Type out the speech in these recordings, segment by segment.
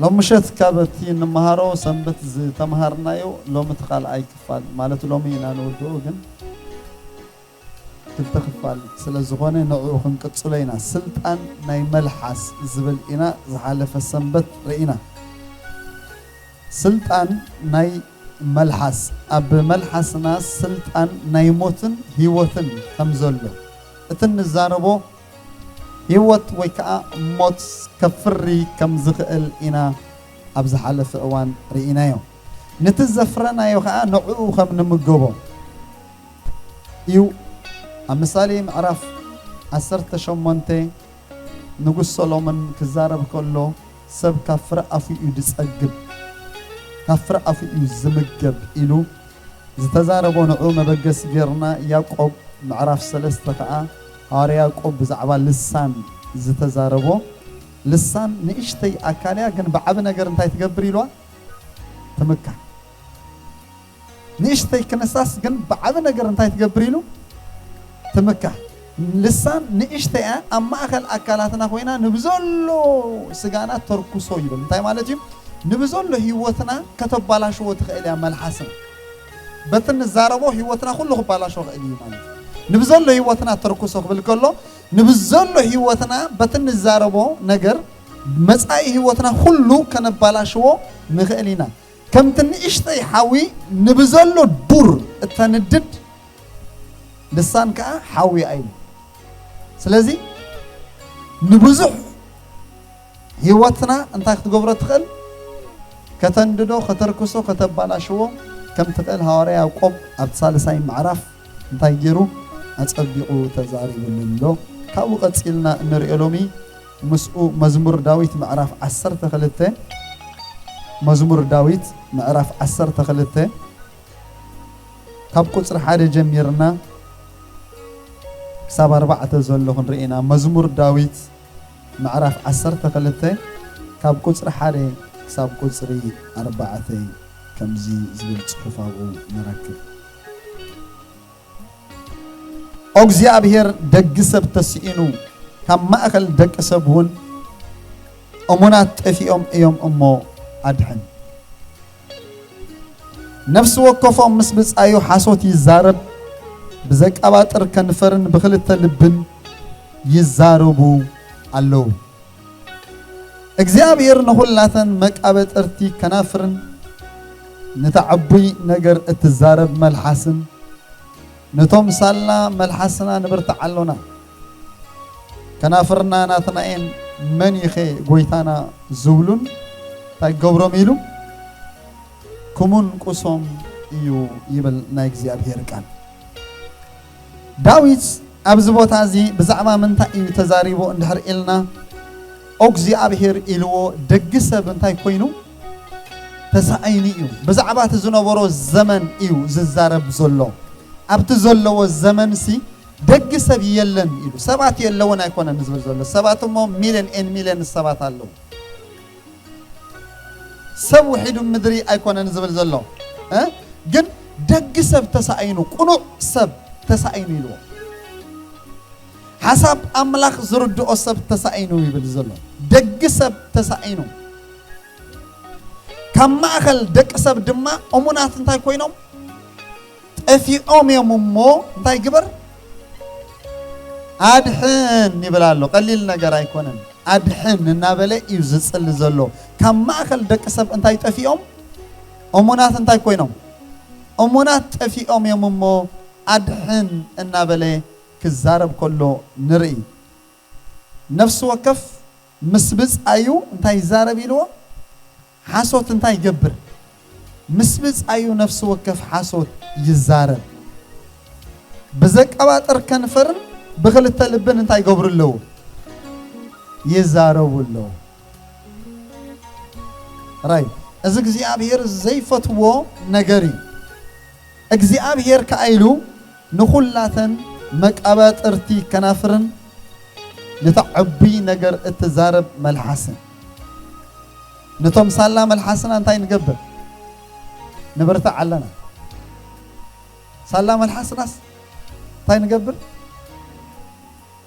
ሎም ምሸት ካብ እቲ እንመሃሮ ሰንበት ዝተምሃርናዮ ሎም እቲ ካልኣይ ክፋል ማለት ሎሚ ኢና ንውድኡ፣ ግን ክልተ ክፋል ስለ ዝኾነ ንዕኡ ክንቅጽሎ ኢና። ስልጣን ናይ መልሓስ ዝብል ኢና ዝሓለፈ ሰንበት ርኢና። ስልጣን ናይ መልሓስ፣ ኣብ መልሓስና ስልጣን ናይ ሞትን ህይወትን ከም ዘሎ እቲ እንዛረቦ ህይወት ወይ ከዓ ሞት ከፍሪ ከም ዝኽእል ኢና ኣብ ዝሓለፈ እዋን ርኢናዮ። ነቲ ዘፍረናዮ ከዓ ንዕኡ ከም ንምገቦ እዩ። ኣብ ምሳሌ ምዕራፍ ዓሰርተ ሸሞንተ ንጉስ ሰሎሞን ክዛረብ ከሎ ሰብ ካብ ፍረ ኣፉ እዩ ዝጸግብ፣ ካብ ፍረ ኣፉ እዩ ዝምገብ ኢሉ ዝተዛረቦ ንዑ መበገሲ ጌርና። ያዕቆብ ምዕራፍ ሰለስተ ከኣ ሃዋርያ ያዕቆብ ብዛዕባ ልሳን ዝተዛረቦ፣ ልሳን ንእሽተይ ኣካል እያ፣ ግን ብዓቢ ነገር እንታይ ትገብር ኢልዋ? ትምካሕ። ንእሽተይ ክንሳስ ግን ብዓቢ ነገር እንታይ ትገብር ኢሉ? ትምካሕ። ልሳን ንእሽተይ እያ፣ ኣብ ማእከል ኣካላትና ኮይና ንብዘሎ ስጋና ተርኩሶ ይብል። እንታይ ማለት እዩ? ንብዘሎ ህይወትና ከተባላሽዎ ትኽእል እያ መልሓስና። በቲ ንዛረቦ ህይወትና ኩሉ ክባላሾ ክእል እዩ ማለት እዩ። ንብዘሎ ህይወትና ተርኩሶ ክብል ከሎ፣ ንብዘሎ ህይወትና በቲ ንዛረቦ ነገር መጻኢ ህይወትና ኩሉ ከነባላሽዎ ንኽእል ኢና። ከምቲ ንእሽተይ ሓዊ ንብዘሎ ዱር እተንድድ፣ ልሳን ከኣ ሓዊ እያ ኢሉ። ስለዚ ንብዙሕ ህይወትና እንታይ ክትገብሮ ትኽእል? ከተንድዶ፣ ከተርክሶ፣ ከተባላሽዎ ከም ትኽእል ሃዋርያ ያዕቆብ ኣብቲ ሳልሳይ ምዕራፍ እንታይ ገይሩ ኣጸቢቑ ተዛሪቡሉ ኣሎ። ካብኡ ቀጺልና እንሪኦ ሎሚ ምስኡ መዝሙር ዳዊት ምዕራፍ ዓሰርተ ክልተ፣ መዝሙር ዳዊት ምዕራፍ ዓሰርተ ክልተ ካብ ቁጽሪ ሓደ ጀሚርና ክሳብ ኣርባዕተ ዘሎ ክንርኢ ኢና። መዝሙር ዳዊት ምዕራፍ ዓሰርተ ክልተ ካብ ቁጽሪ ሓደ ክሳብ ቁጽሪ ኣርባዕተ ከምዚ ዝብል ጽሑፍ ኣብኡ ንረክብ። ኦ እግዚኣብሔር፣ ደጊ ሰብ ተስኢኑ፣ ካብ ማእከል ደቂ ሰብ እውን እሙናት ጠፊኦም እዮም እሞ ኣድሕን። ነፍሲ ወከፎም ምስ ብጻዩ ሓሶት ይዛረብ፣ ብዘቀባጥር ከንፈርን ብኽልተ ልብን ይዛረቡ ኣለዉ። እግዚኣብሔር ንኹላተን መቃበጥርቲ ከናፍርን ነታ ዕቡይ ነገር እትዛረብ መልሓስን ነቶም ሳላ መልሓስና ንብርትዓሎና፣ ከናፍርና ናትና እየን፣ መን ኢኸ ጎይታና ዝብሉን እንታይ ክገብሮም ኢሉ ክሙንቁሶም እዩ ይብል ናይ እግዚኣብሔር ቃል። ዳዊት ኣብዚ ቦታ እዚ ብዛዕባ ምንታይ እዩ ተዛሪቡ እንድሕር ኢልና፣ ኦ እግዚኣብሔር ኢልዎ ደጊ ሰብ እንታይ ኮይኑ ተሳኢኑ እዩ። ብዛዕባ እቲ ዝነበሮ ዘመን እዩ ዝዛረብ ዘሎ። ኣብቲ ዘለዎ ዘመንሲ ደጊ ሰብ የለን ኢሉ። ሰባት የለውን ኣይኮነን ዝብል ዘሎ። ሰባት እሞ ሚልዮን ኤን ሚልዮን ሰባት ኣለዉ። ሰብ ውሒዱ ምድሪ ኣይኮነን ዝብል ዘሎ። እ? ግን ደጊ ሰብ ተሳኢኑ፣ ቅኑዕ ሰብ ተሳኢኑ ኢልዎ። ሓሳብ ኣምላኽ ዝርድኦ ሰብ ተሳኢኑ ይብል ዘሎ። ደጊ ሰብ ተሳኢኑ። ካብ ማእከል ደቂ ሰብ ድማ እሙናት እንታይ ኮይኖም? ጠፊኦም እዮም እሞ እንታይ ግበር? ኣድሕን ይብል ኣሎ። ቀሊል ነገር ኣይኮነን። ኣድሕን እናበለ እዩ ዝጽሊ ዘሎ። ካብ ማእከል ደቂ ሰብ እንታይ ጠፊኦም? እሙናት እንታይ ኮይኖም? እሙናት ጠፊኦም እዮም እሞ ኣድሕን እናበለ ክዛረብ ከሎ ንርኢ። ነፍሲ ወከፍ ምስ ብጻዩ እንታይ ይዛረብ ኢልዎ? ሓሶት እንታይ ይገብር? ምስ ብጻዩ ነፍሲ ወከፍ ሓሶት ይዛረብ። ብዘቀባጥር ከንፈርን ብኽልተ ልብን እንታይ ይገብሩ ኣለዉ? ይዛረቡ ኣለዉ። ራይ፣ እዚ እግዚኣብሔር ዘይፈትዎ ነገር እዩ። እግዚኣብሔር ከኣ ኢሉ ንኹላተን መቀባጥርቲ ከናፍርን ነታ ዕቡይ ነገር እትዛረብ መልሓስን። ነቶም ሳላ መልሓስና እንታይ ንገብር? ንብርትዕ ኣለና። ሳላ መልሓስናስ እንታይ ንገብር?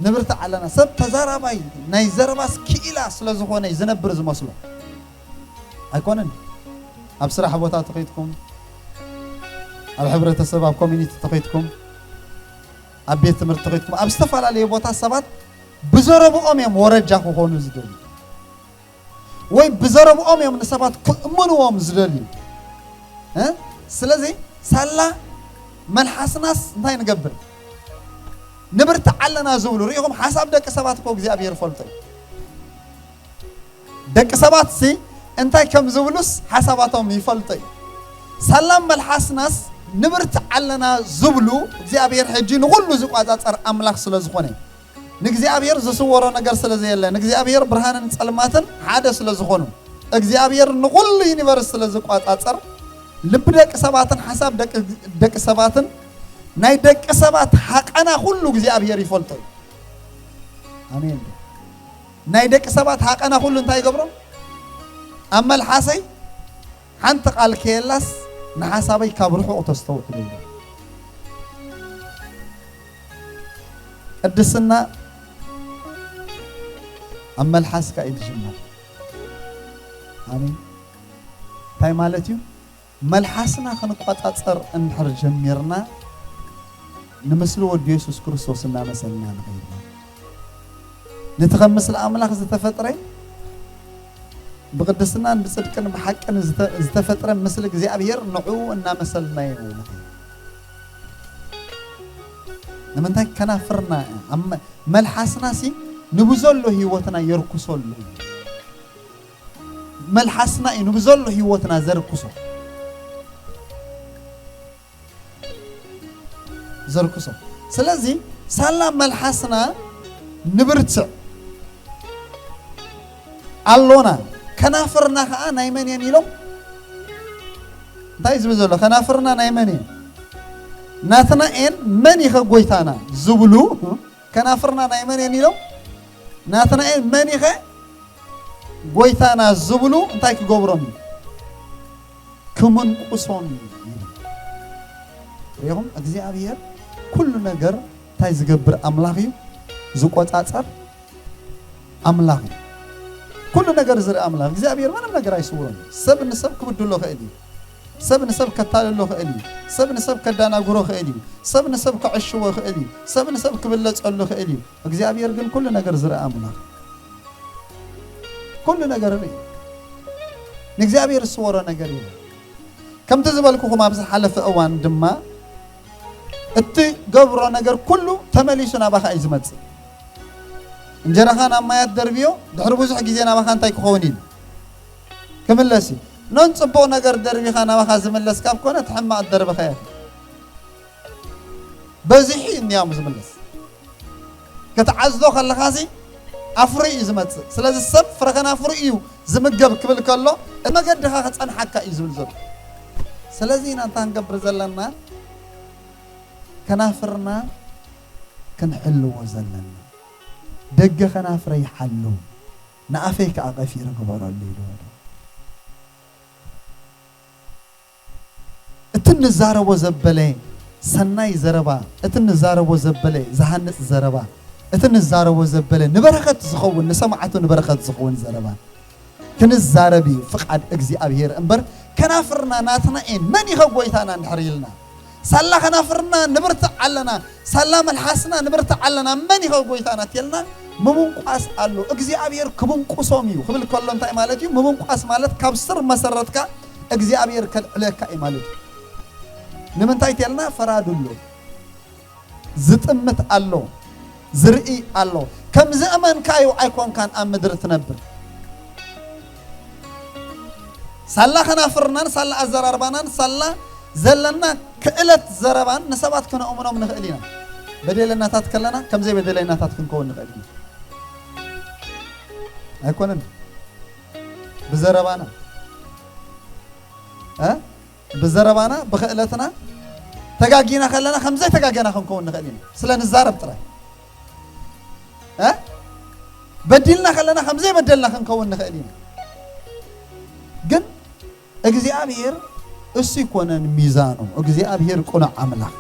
ንብርትዕ ኣለና። ሰብ ተዛራባይ ናይ ዘረባስ ክኢላ ስለ ዝኾነ እዩ ዝነብር ዝመስሎ። ኣይኮነን። ኣብ ስራሕ ቦታ ተኸይድኩም፣ ኣብ ሕብረተሰብ፣ ኣብ ኮሚኒቲ ተኸይድኩም፣ ኣብ ቤት ትምህርቲ ተኸይድኩም፣ ኣብ ዝተፈላለየ ቦታ ሰባት ብዘረብኦም እዮም ወረጃ ክኾኑ ዝደልዩ፣ ወይ ብዘረብኦም እዮም ንሰባት ክእምንዎም ዝደልዩ። እ? ስለዚ ሳላ መልሓስናስ እንታይ ንገብር? ንብርትዕ ኣለና ዝብሉ ርኢኹም? ሓሳብ ደቂ ሰባት እኮ እግዚኣብሔር ይፈልጦ እዩ። ደቂ ሰባት ሲ እንታይ ከም ዝብሉስ ሓሳባቶም ይፈልጦ እዩ። ሳላ መልሓስናስ ንብርትዕ ኣለና ዝብሉ እግዚኣብሔር ሕጂ ንኹሉ ዝቋጻጸር ኣምላኽ ስለ ዝኾነ፣ ንእግዚኣብሔር ዝስወሮ ነገር ስለ ዘየለ፣ ንእግዚኣብሔር ብርሃንን ጸልማትን ሓደ ስለ ዝኾኑ፣ እግዚኣብሔር ንኹሉ ዩኒቨርስ ስለ ዝቋጻጸር፣ ልቢ ደቂ ሰባትን ሓሳብ ደቂ፣ ደቂ ሰባትን ናይ ደቂ ሰባት ሃቀና ኩሉ እግዚኣብሔር ይፈልጦ እዩ። ኣሜን። ናይ ደቂ ሰባት ሃቀና ኩሉ እንታይ ይገብሮ? ኣብ መልሓሰይ ሓንቲ ቃል ከየላስ ንሓሳበይ ካብ ርሑቕ ተስተውዕሉ ይብል። ቅድስና ኣብ መልሓስካ እዩ ዝጅመር። ኣሜን። እንታይ ማለት እዩ? መልሓስና ክንቆጻጸር እንድሕር ጀሚርና፣ ንምስሊ ወዲ የሱስ ክርስቶስ እናመሰልና ንኸይድ ማለት። ነቲ ከም ምስሊ ኣምላኽ ዝተፈጥረ፣ ብቅድስናን ብጽድቅን ብሓቅን ዝተ-፣ ዝተፈጥረ ምስሊ እግዚኣብሔር ንዕኡ እናመሰልና ኢና ንኸይድ። ንምንታይ? ከናፍርና፣ ኣብ መ-፣ መልሓስናሲ ንብዘሎ ህይወትና የርኩሰሉ እዩ። መልሓስና እዩ ንብዘሎ ህይወትና ዘርክሶ፣ ዘርክሶ። ስለዚ ሳላ መልሓስና ንብርትዕ ኣሎና፣ ከናፍርና ኸዓ ናይ መን እየን ኢሎም? እንታይ እዩ ዝብል ዘሎ? ከናፍርና ናይ መን እየን? ናትና እየን። መን ኢኸ ጎይታና ዝብሉ፣ ከናፍርና ናይ መን እየን ኢሎም? ናትና እየን። መን ኢኸ ጎይታና ዝብሉ እንታይ ክገብሮም እዩ? ክምንቁሶም እዩ። ሪኹም? እግዚኣብሔር ኩሉ ነገር እንታይ ዝገብር ኣምላኽ እዩ? ዝቆጻጸር ኣምላኽ እዩ። ኩሉ ነገር ዝርኢ ኣምላኽ እግዚኣብሔር ምንም ነገር ኣይስውሮን እዩ። ሰብ ንሰብ ክብድሎ ኽእል እዩ። ሰብ ንሰብ ከታልሎ ኽእል እዩ። ሰብ ንሰብ ከዳናግሮ ኽእል እዩ። ሰብ ንሰብ ከዕሽዎ ኽእል እዩ። ሰብ ንሰብ ክብለጸሉ ኽእል እዩ። እግዚኣብሔር ግን ኩሉ ነገር ዝርኢ ኣምላኽ፣ ኩሉ ነገር ርኢ። ንእግዚኣብሔር ዝስወሮ ነገር የለን። ከምቲ ዝበልኩኹም ኣብ ዝሓለፈ እዋን ድማ እትገብሮ ነገር ኩሉ ተመሊሱ ናባኻ እዩ ዝመጽእ። እንጀራኻ ናብ ማያት ደርብዮ፣ ድሕሪ ብዙሕ ግዜ ናባኻ እንታይ ክኸውን ኢሉ ክምለስ እዩ። ነን ጽቡቕ ነገር ደርቢኻ ናባኻ ዝምለስ ካብ ኮነ፣ እቲ ሕማቕ ደርብኻ ኢኻ። በዚሑ እዩ እንያም ዝምለስ። ክትዓዝዞ ከለኻሲ ኣፍሪ እዩ ዝመጽእ። ስለዚ ሰብ ፍረ ከናፍሩ እዩ ዝምገብ ክብል ከሎ፣ እቲ መገድኻ ክጸንሓካ እዩ ዝብል ዘሎ። ስለዚ ኢና እንታይ ክንገብር ዘለና? ከናፍርና ክንሕልዎ ዘለና። ደገ ከናፍረይ ሓሉ፣ ንኣፈይ ከኣ ቀፊረ ግበረሉ ኢሉ በሎ። እቲ ንዛረቦ ዘበለ ሰናይ ዘረባ፣ እቲ ንዛረቦ ዘበለ ዝሃንጽ ዘረባ፣ እቲ ንዛረቦ ዘበለ ንበረኸት ዝኸውን፣ ንሰማዕቱ ንበረኸት ዝኸውን ዘረባ ክንዛረብ እዩ ፍቓድ እግዚኣብሔር እምበር፣ ከናፍርና ናትና እየን። መን ኢኸ ጎይታና እንድሕር ኢልና፣ ሳላ ከናፍርና ንብርትዕ ኣለና፣ ሳላ መልሓስና ንብርትዕ ኣለና፣ መን ኢኸ ጎይታና እንተልና፣ ምብንቋስ ኣሎ። እግዚኣብሔር ክብንቁሶም እዩ ክብል ከሎ እንታይ ማለት እዩ? ምብንቋስ ማለት ካብ ስር መሰረትካ እግዚኣብሔር ከልዕለካ እዩ ማለት እዩ። ንምንታይ እንተልና፣ ፈራዲ ኣሎ፣ ዝጥምት ኣሎ፣ ዝርኢ ኣሎ። ከም ዝእመንካዮ ኣይኮንካን ኣብ ምድሪ ትነብር። ሳላ ከናፍርናን ሳላ ኣዘራርባናን ሳላ ዘለና ክእለት ዘረባን ንሰባት ክነእምኖም ንኽእል ኢና። በደለኛታት ከለና ከም ዘይበደለኛታት ክንከውን ንኽእል ኢና። ኣይኮነን? ብዘረባና፣ እ? ብዘረባና፣ ብኽእለትና ተጋጊና ከለና ከም ዘይተጋገና ክንከውን ንኽእል ኢና። ስለ ንዛረብ ጥራይ። እ? በዲልና ከለና ከም ዘይበደልና ክንከውን ንኽእል ኢና። ግን እግዚኣብሔር እሱ ይኮነን ሚዛኑ። እግዚኣብሔር ቅኑዕ ኣምላኽ።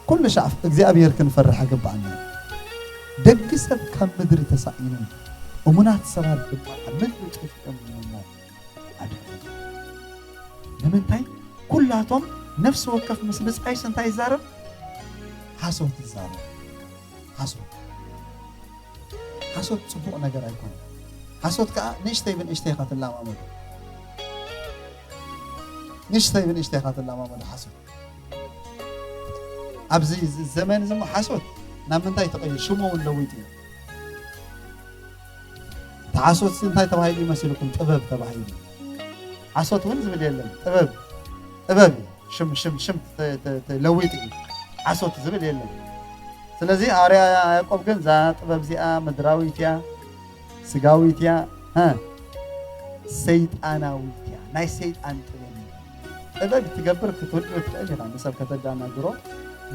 ኩሉ ሻዕ እግዚኣብሔር ክንፈርሕ ይግብኣና። ደግ ሰብ ካብ ምድሪ ተሳኢኑ፣ እሙናት ሰባት ድማ ኣብ ምድሪ ጠፊኦም ይነብሩ። ኣድሕኑ። ንምንታይ? ኩላቶም ነፍሲ ወከፍ ምስ ብጻይስ እንታይ ይዛረብ? ሓሶት ይዛረብ። ሓሶት። ሓሶት ጽቡቕ ነገር ኣይኮነን። ሓሶት ከኣ ንእሽተይ ብንእሽተይ ኢኻ ትለማመዶ። ንእሽተይ ብንእሽተይ ኢኻ ትለማመዶ ሓሶት። ኣብዚ ዘመን እዚ ሓሶት ናብ ምንታይ ተቐይሩ? ሽሙ እውን ለዊጡ እዩ። እቲ ሓሶት እንታይ ተባሂሉ ይመስልኩም? ጥበብ ተባሂሉ። ሓሶት እውን ዝብል የለን። ጥበብ፣ ጥበብ እዩ። ሽም፣ ሽም፣ ሽም ተ-፣ ተ-፣ ተለዊጡ እዩ። ሓሶት ዝብል የለን። ስለዚ ሃዋርያ ያዕቆብ ግን እዛ ጥበብ እዚኣ ምድራዊት እያ፣ ስጋዊት እያ፣ እ፣ ሰይጣናዊት እያ። ናይ ሰይጣን ጥበብ እዩ። ጥበብ ትገብር ክትወድዮ ትኽእል ኢኻ፣ ንሰብ ከተዳናግሮ፣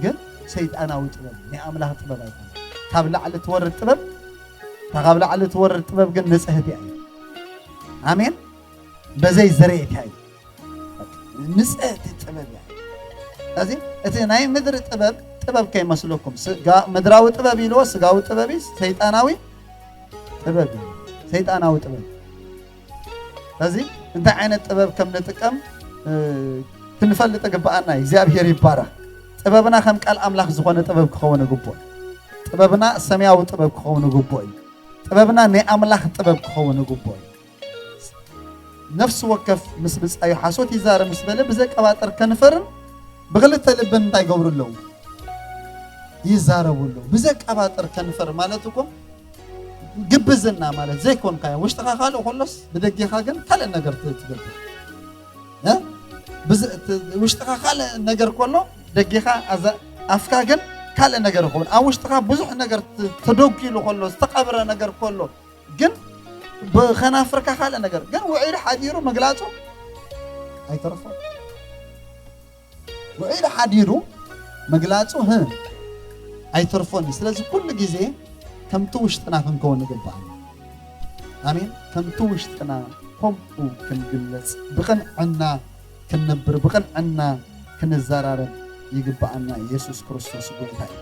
ግን ሰይጣናዊ ጥበብ፣ ናይ ኣምላኽ ጥበብ ኣይኮነን። ካብ ላዕሊ ትወርድ ጥበብ፣ እታ ካብ ላዕሊ ትወርድ ጥበብ ግን ንጽህቲ እያ። ኣሜን። በዘይ ዝርእየት እያ። ንጽህቲ ጥበብ እያ። ስለዚ እቲ ናይ ምድሪ ጥበብ፣ ጥበብ ከይመስለኩም። ስጋ-፣ ምድራዊ ጥበብ ኢልዎ፣ ስጋዊ ጥበብ እዩ፣ ሰይጣናዊ ጥበብ እዩ። ሰይጣናዊ ጥበብ። ስለዚ እንታይ ዓይነት ጥበብ ከም ንጥቀም፣ እ፣ ክንፈልጥ ይግብኣና እዩ። እግዚኣብሔር ይባረኽ። ጥበብና ከም ቃል ኣምላኽ ዝኾነ ጥበብ ክኸውን ይግብኦ። ጥበብና ሰማያዊ ጥበብ ክኸውን ይግብኦ እዩ። ጥበብና ናይ ኣምላኽ ጥበብ ክኸውን ይግብኦ እዩ። ነፍሲ ወከፍ ምስ ብጻዩ ሓሶት ይዛረብ ምስ በለ፣ ብዘቀባጥር ከንፈርን ብኽልተ ልብን እንታይ ይገብሩ ኣለዉ? ይዛረቡ ኣለዉ። ብዘቀባጥር ከንፈር ማለት እኮ ግብዝና ማለት ዘይኮንካዮ። ውሽጥኻ ካልእ ከሎስ ብደጌኻ ግን ካልእ ነገር ት-፣ ትገብር። እ? ብዝ-፣ ት-፣ ውሽጥኻ ካልእ ነገር ከሎ ደጌኻ ኣዛ-፣ ኣፍካ ግን ካልእ ነገር ይኸውን። ኣብ ውሽጥኻ ብዙሕ ነገር ት-፣ ተደጒሉ ከሎ፣ ዝተቐብረ ነገር ከሎ፣ ግን ብኸናፍርካ ካልእ ነገር፣ ግን ውዒሉ ሓዲሩ ምግላጹ ኣይተርፎን። ውዒሉ ሓዲሩ ምግላጹ፣ ህ፣ ኣይተርፎን። ስለዚ ኩሉ ግዜ ከምቲ ውሽጥና ክንከውን ይግብኣና። ኣሜን። ከምቲ ውሽጥና ከምኡ ክንግለጽ፣ ብቕንዕና ክንነብር፣ ብቕንዕና ክንዘራረብ ይግብኣና። ኢየሱስ ክርስቶስ ጎይታ እዩ።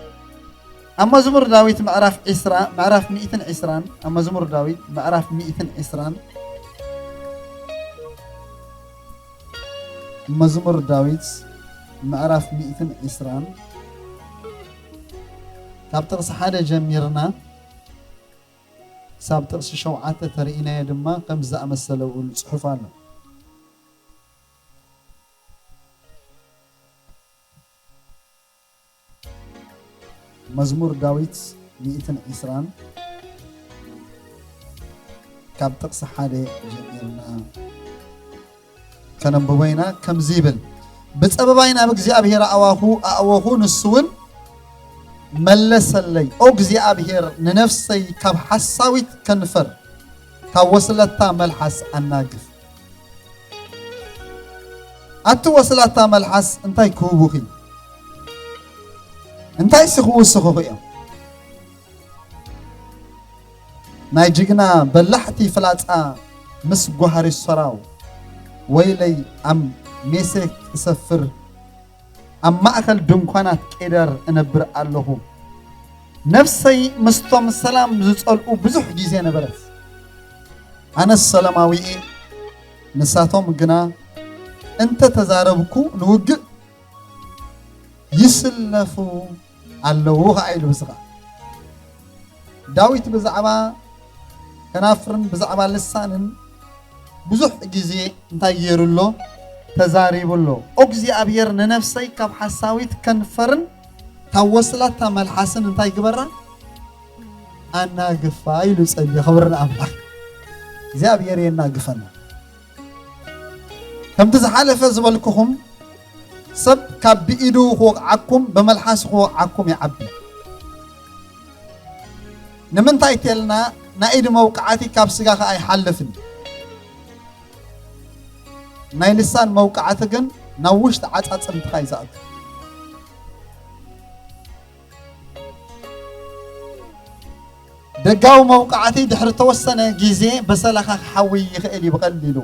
ኣብ መዝሙር ዳዊት ምዕራፍ ዕስራ፣ ምዕራፍ ሚእትን ዕስራን፣ ኣብ መዝሙር ዳዊት ምዕራፍ ሚእትን ዕስራን፣ መዝሙር ዳዊት ምዕራፍ ሚእትን ዕስራን፣ ካብ ጥቕሲ ሓደ ጀሚርና ክሳብ ጥቕሲ ሸውዓተ ተርእይናዮ ድማ ከምዚ ዝኣመሰለ ውዕል ጽሑፍ ኣሎ። መዝሙር ዳዊት ሚእትን ዕስራን ካብ ጥቕሲ ሓደ ጀሚርና ከነንብቦ ኢና። ከምዚ ይብል፣ "ብጸበባይ ናብ እግዚኣብሔር ኣእዋኹ፣ ኣእወኹ፣ ንሱ እውን መለሰለይ። ኦ እግዚኣብሔር፣ ንነፍሰይ ካብ ሓሳዊት ከንፈር፣ ካብ ወስለታ መልሓስ ኣናግፍ።" ኣቲ ወስላታ መልሓስ እንታይ ክህቡኺ? እንታይሲ ክውስኹኺ እዮም? ናይ ጅግና በላሕቲ ፍላጻ ምስ ጓህሪ ሰራው፣ ወይለይ ኣብ ሜሴክ እሰፍር፣ ኣብ ማእከል ድንኳናት ቄደር እነብር ኣለኹ። ነፍሰይ ምስቶም ሰላም ዝጸልኡ ብዙሕ ግዜ ነበረት። ኣነስ ሰላማዊ እየ፣ ንሳቶም ግና እንተ ተዛረብኩ ንውግእ ይስለፉ ኣለዉ ኸዓ ኢሉ። እዚ ኸዓ ዳዊት ብዛዕባ ከናፍርን ብዛዕባ ልሳንን ብዙሕ ግዜ እንታይ ገይሩ ኣሎ? ተዛሪቡ ኣሎ። "ኦ እግዚኣብሔር፣ ንነፍሰይ ካብ ሓሳዊት ከንፈርን ካብ ወስላታ መልሓስን እንታይ ግበራ? ኣናግፋ" ኢሉ ጸልየ። ክብሪ ንኣምላኽ። እግዚኣብሔር የናግፈና። ከምቲ ዝሓለፈ ዝበልኩኹም፣ ሰብ ካብ ብኢዱ ክወቕዓኩም፣ ብመልሓስ ክወቕዓኩም ይዓቢ። ንምንታይ ተልና፣ ናይ ኢድ መውቃዕቲ ካብ ስጋ ከኣ ኣይሓልፍን። ናይ ልሳን መውቃዕቲ ግን ናብ ውሽጢ ዓጻጽምትኻ እዩ ዝኣቱ። ደጋዊ መውቃዕቲ ድሕሪ ተወሰነ ግዜ በሰላኻ ክሓዊ ይኽእል እዩ ብቐሊሉ።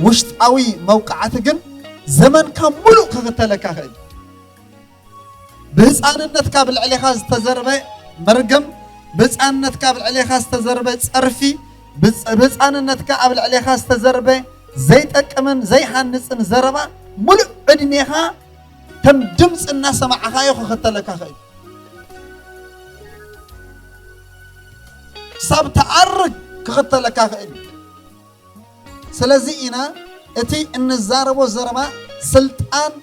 ውሽጣዊ መውቃዕቲ ግን ዘመንካ ሙሉእ ክኽተለካ ይኽእል። ብህፃንነትካ ብልዕሌኻ ዝተዘርበ መርገም፣ ብህፃንነትካ ብልዕሌኻ ዝተዘርበ ፀርፊ፣ ብህፃንነትካ ኣብ ልዕሌኻ ዝተዘርበ ዘይጠቅምን ዘይሃንፅን ዘረባ ሙሉእ ዕድሜኻ ከም ድምፂ እናሰማዕኻዮ ክኽተለካ ኽእል። ክሳብ ትኣርግ ክኽተለካ ኽእል። ስለዚ ኢና እቲ እንዛረቦ ዘረባ ስልጣን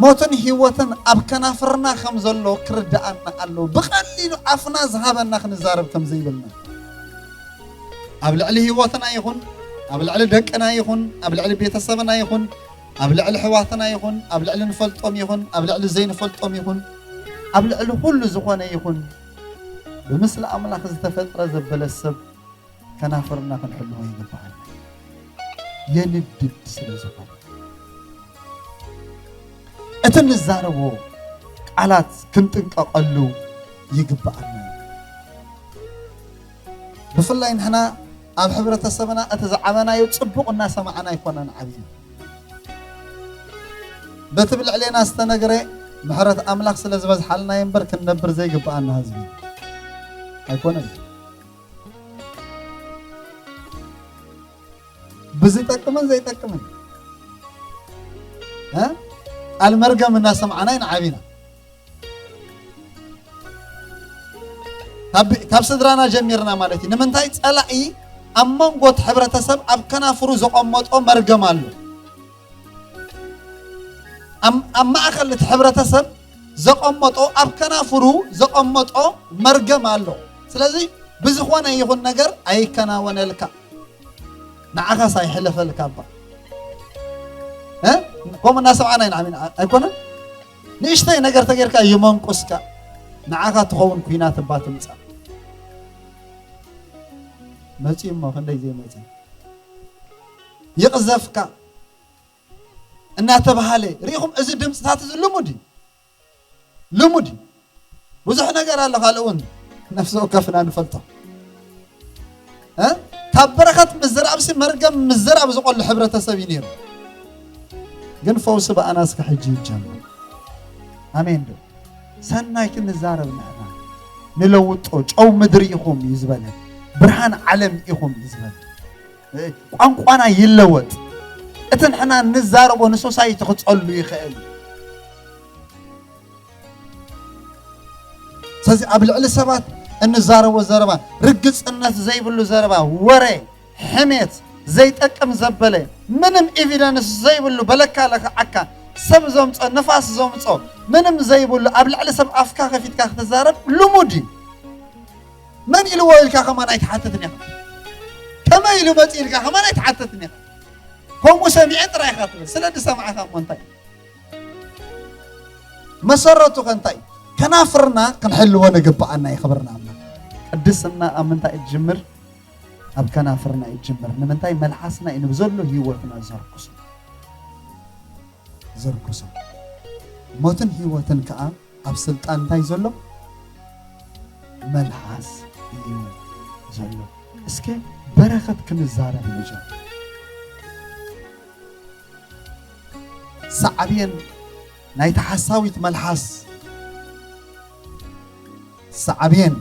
ሞትን ህይወትን ኣብ ከናፍርና ከም ዘሎ ክርድኣና ኣለዎ። ብቐሊሉ ኣፍና ዝሃበና ክንዛረብ ከም ዘይብልና። ኣብ ልዕሊ ህይወትና ይኹን፣ ኣብ ልዕሊ ደቅና ይኹን፣ ኣብ ልዕሊ ቤተሰብና ይኹን፣ ኣብ ልዕሊ ኣሕዋትና ይኹን፣ ኣብ ልዕሊ ንፈልጦም ይኹን፣ ኣብ ልዕሊ ዘይንፈልጦም ይኹን፣ ኣብ ልዕሊ ኩሉ ዝኾነ ይኹን፣ ብምስሊ ኣምላኽ ዝተፈጥረ ዘበለ ሰብ ከናፍርና ክንሕልዎ ይግባኣና። የንድድ ስለ ዝኾነ እቲ እንዛረቦ ቃላት ክንጥንቀቐሉ ይግባኣና። ብፍላይ ንሕና ኣብ ሕብረተሰብና እቲ ዝዓበናዮ ጽቡቕ እናሰማዕና ኣይኮናን ዓቢና። በቲ ብልዕሌና ዝተነግረ ምሕረት ኣምላኽ ስለ ዝበዝሓልና እምበር ክንነብር ዘይግብኣና ህዝቢ ኣይኮነን። ብዝጠቅምን ዘይጠቅምን እ? ቃል መርገም እናሰማዕና ኢና ዓቢና። ካብ፣ ካብ ስድራና ጀሚርና ማለት እዩ። ንምንታይ? ጸላኢ ኣብ መንጎ እቲ ሕብረተሰብ ኣብ ከናፍሩ ዘቐመጦ መርገም ኣሎ። ኣብ፣ ኣብ ማእከል እቲ ሕብረተሰብ ዘቐመጦ፣ ኣብ ከናፍሩ ዘቐመጦ መርገም ኣሎ። ስለዚ ብዝኾነ ይኹን ነገር ኣይከናወነልካ፣ ንዓኻስ ኣይሕለፈልካ እባ። እ? ከምኡ እናሰማዕና ኢና ዓሚና ኣይኮነን? ንእሽተይ ነገር ተጌርካ ይመንቁስካ፣ ንዓኻ ትኸውን ኲናት እባ ትምጻእ። መጺኡ እሞ ክንደይ ዘይመጸ ይቕዘፍካ እናተባሃለ ርኢኹም። እዚ ድምፅታት እዚ ልሙድ እዩ፣ ልሙድ እዩ። ብዙሕ ነገር ኣሎ ካልእ እውን ነፍሲ ወከፍና ንፈልጦ። እ? ካብ በረኸት ምዝራብሲ መርገም ምዝራብ ዝቆሉ ሕብረተሰብ እዩ ነይሩ። ግን ፈውሲ ብኣና እስከ ሕጂ ይጀምር። ኣሜን ዶ? ሰናይ ክንዛረብ ንሕና ንለውጦ። ጨው ምድሪ ኢኹም እዩ ዝበለ፣ ብርሃን ዓለም ኢኹም እዩ ዝበለ። እ፣ ቋንቋና ይለወጥ። እቲ ንሕና እንዛረቦ ንሶሳይቲ ክጸሉ ይኽእል። ስለዚ ኣብ ልዕሊ ሰባት እንዛረቦ ዘረባ፣ ርግጽነት ዘይብሉ ዘረባ፣ ወረ፣ ሕሜት፣ ዘይጠቅም ዘበለ፣ ምንም ኤቪደንስ ዘይብሉ በለካ ለኽዓካ፣ ሰብ ዘምጾ፣ ንፋስ ዘምጾ፣ ምንም ዘይብሉ ኣብ ልዕሊ ሰብ ኣፍካ ከፊትካ ክትዛረብ ልሙድ እዩ። መን ኢልዎ ኢልካ ከማን ኣይትሓትትን ኢኻ። ከመይ ኢሉ መጺኡ ኢልካ ከማን ኣይትሓትትን ኢኻ። ከምኡ ሰሚዐ ጥራይ ኢኻ ትብል። ስለ ዝሰማዕኻ እሞ እንታይ? መሰረቱ ከ እንታይ? ከናፍርና ክንሕልዎ ንግብኣና እዩ። ክብርና ኣምላኽ። ቅድስና ኣብ ምንታይ እትጅምር? ኣብ ከናፍርና እትጅምር። ንምንታይ? መልሓስና እዩ ንብዘሎ ህይወትና ዘርክሶ። ዘርክሶ። ሞትን ህይወትን ከኣ ኣብ ስልጣን እንታይ ዘሎ? መልሓስ እዩ ዘሎ። እስከ በረኸት ክንዛረብ ንጀምር። ሳዕቤን ናይታ ሓሳዊት መልሓስ፣ ሳዕቤን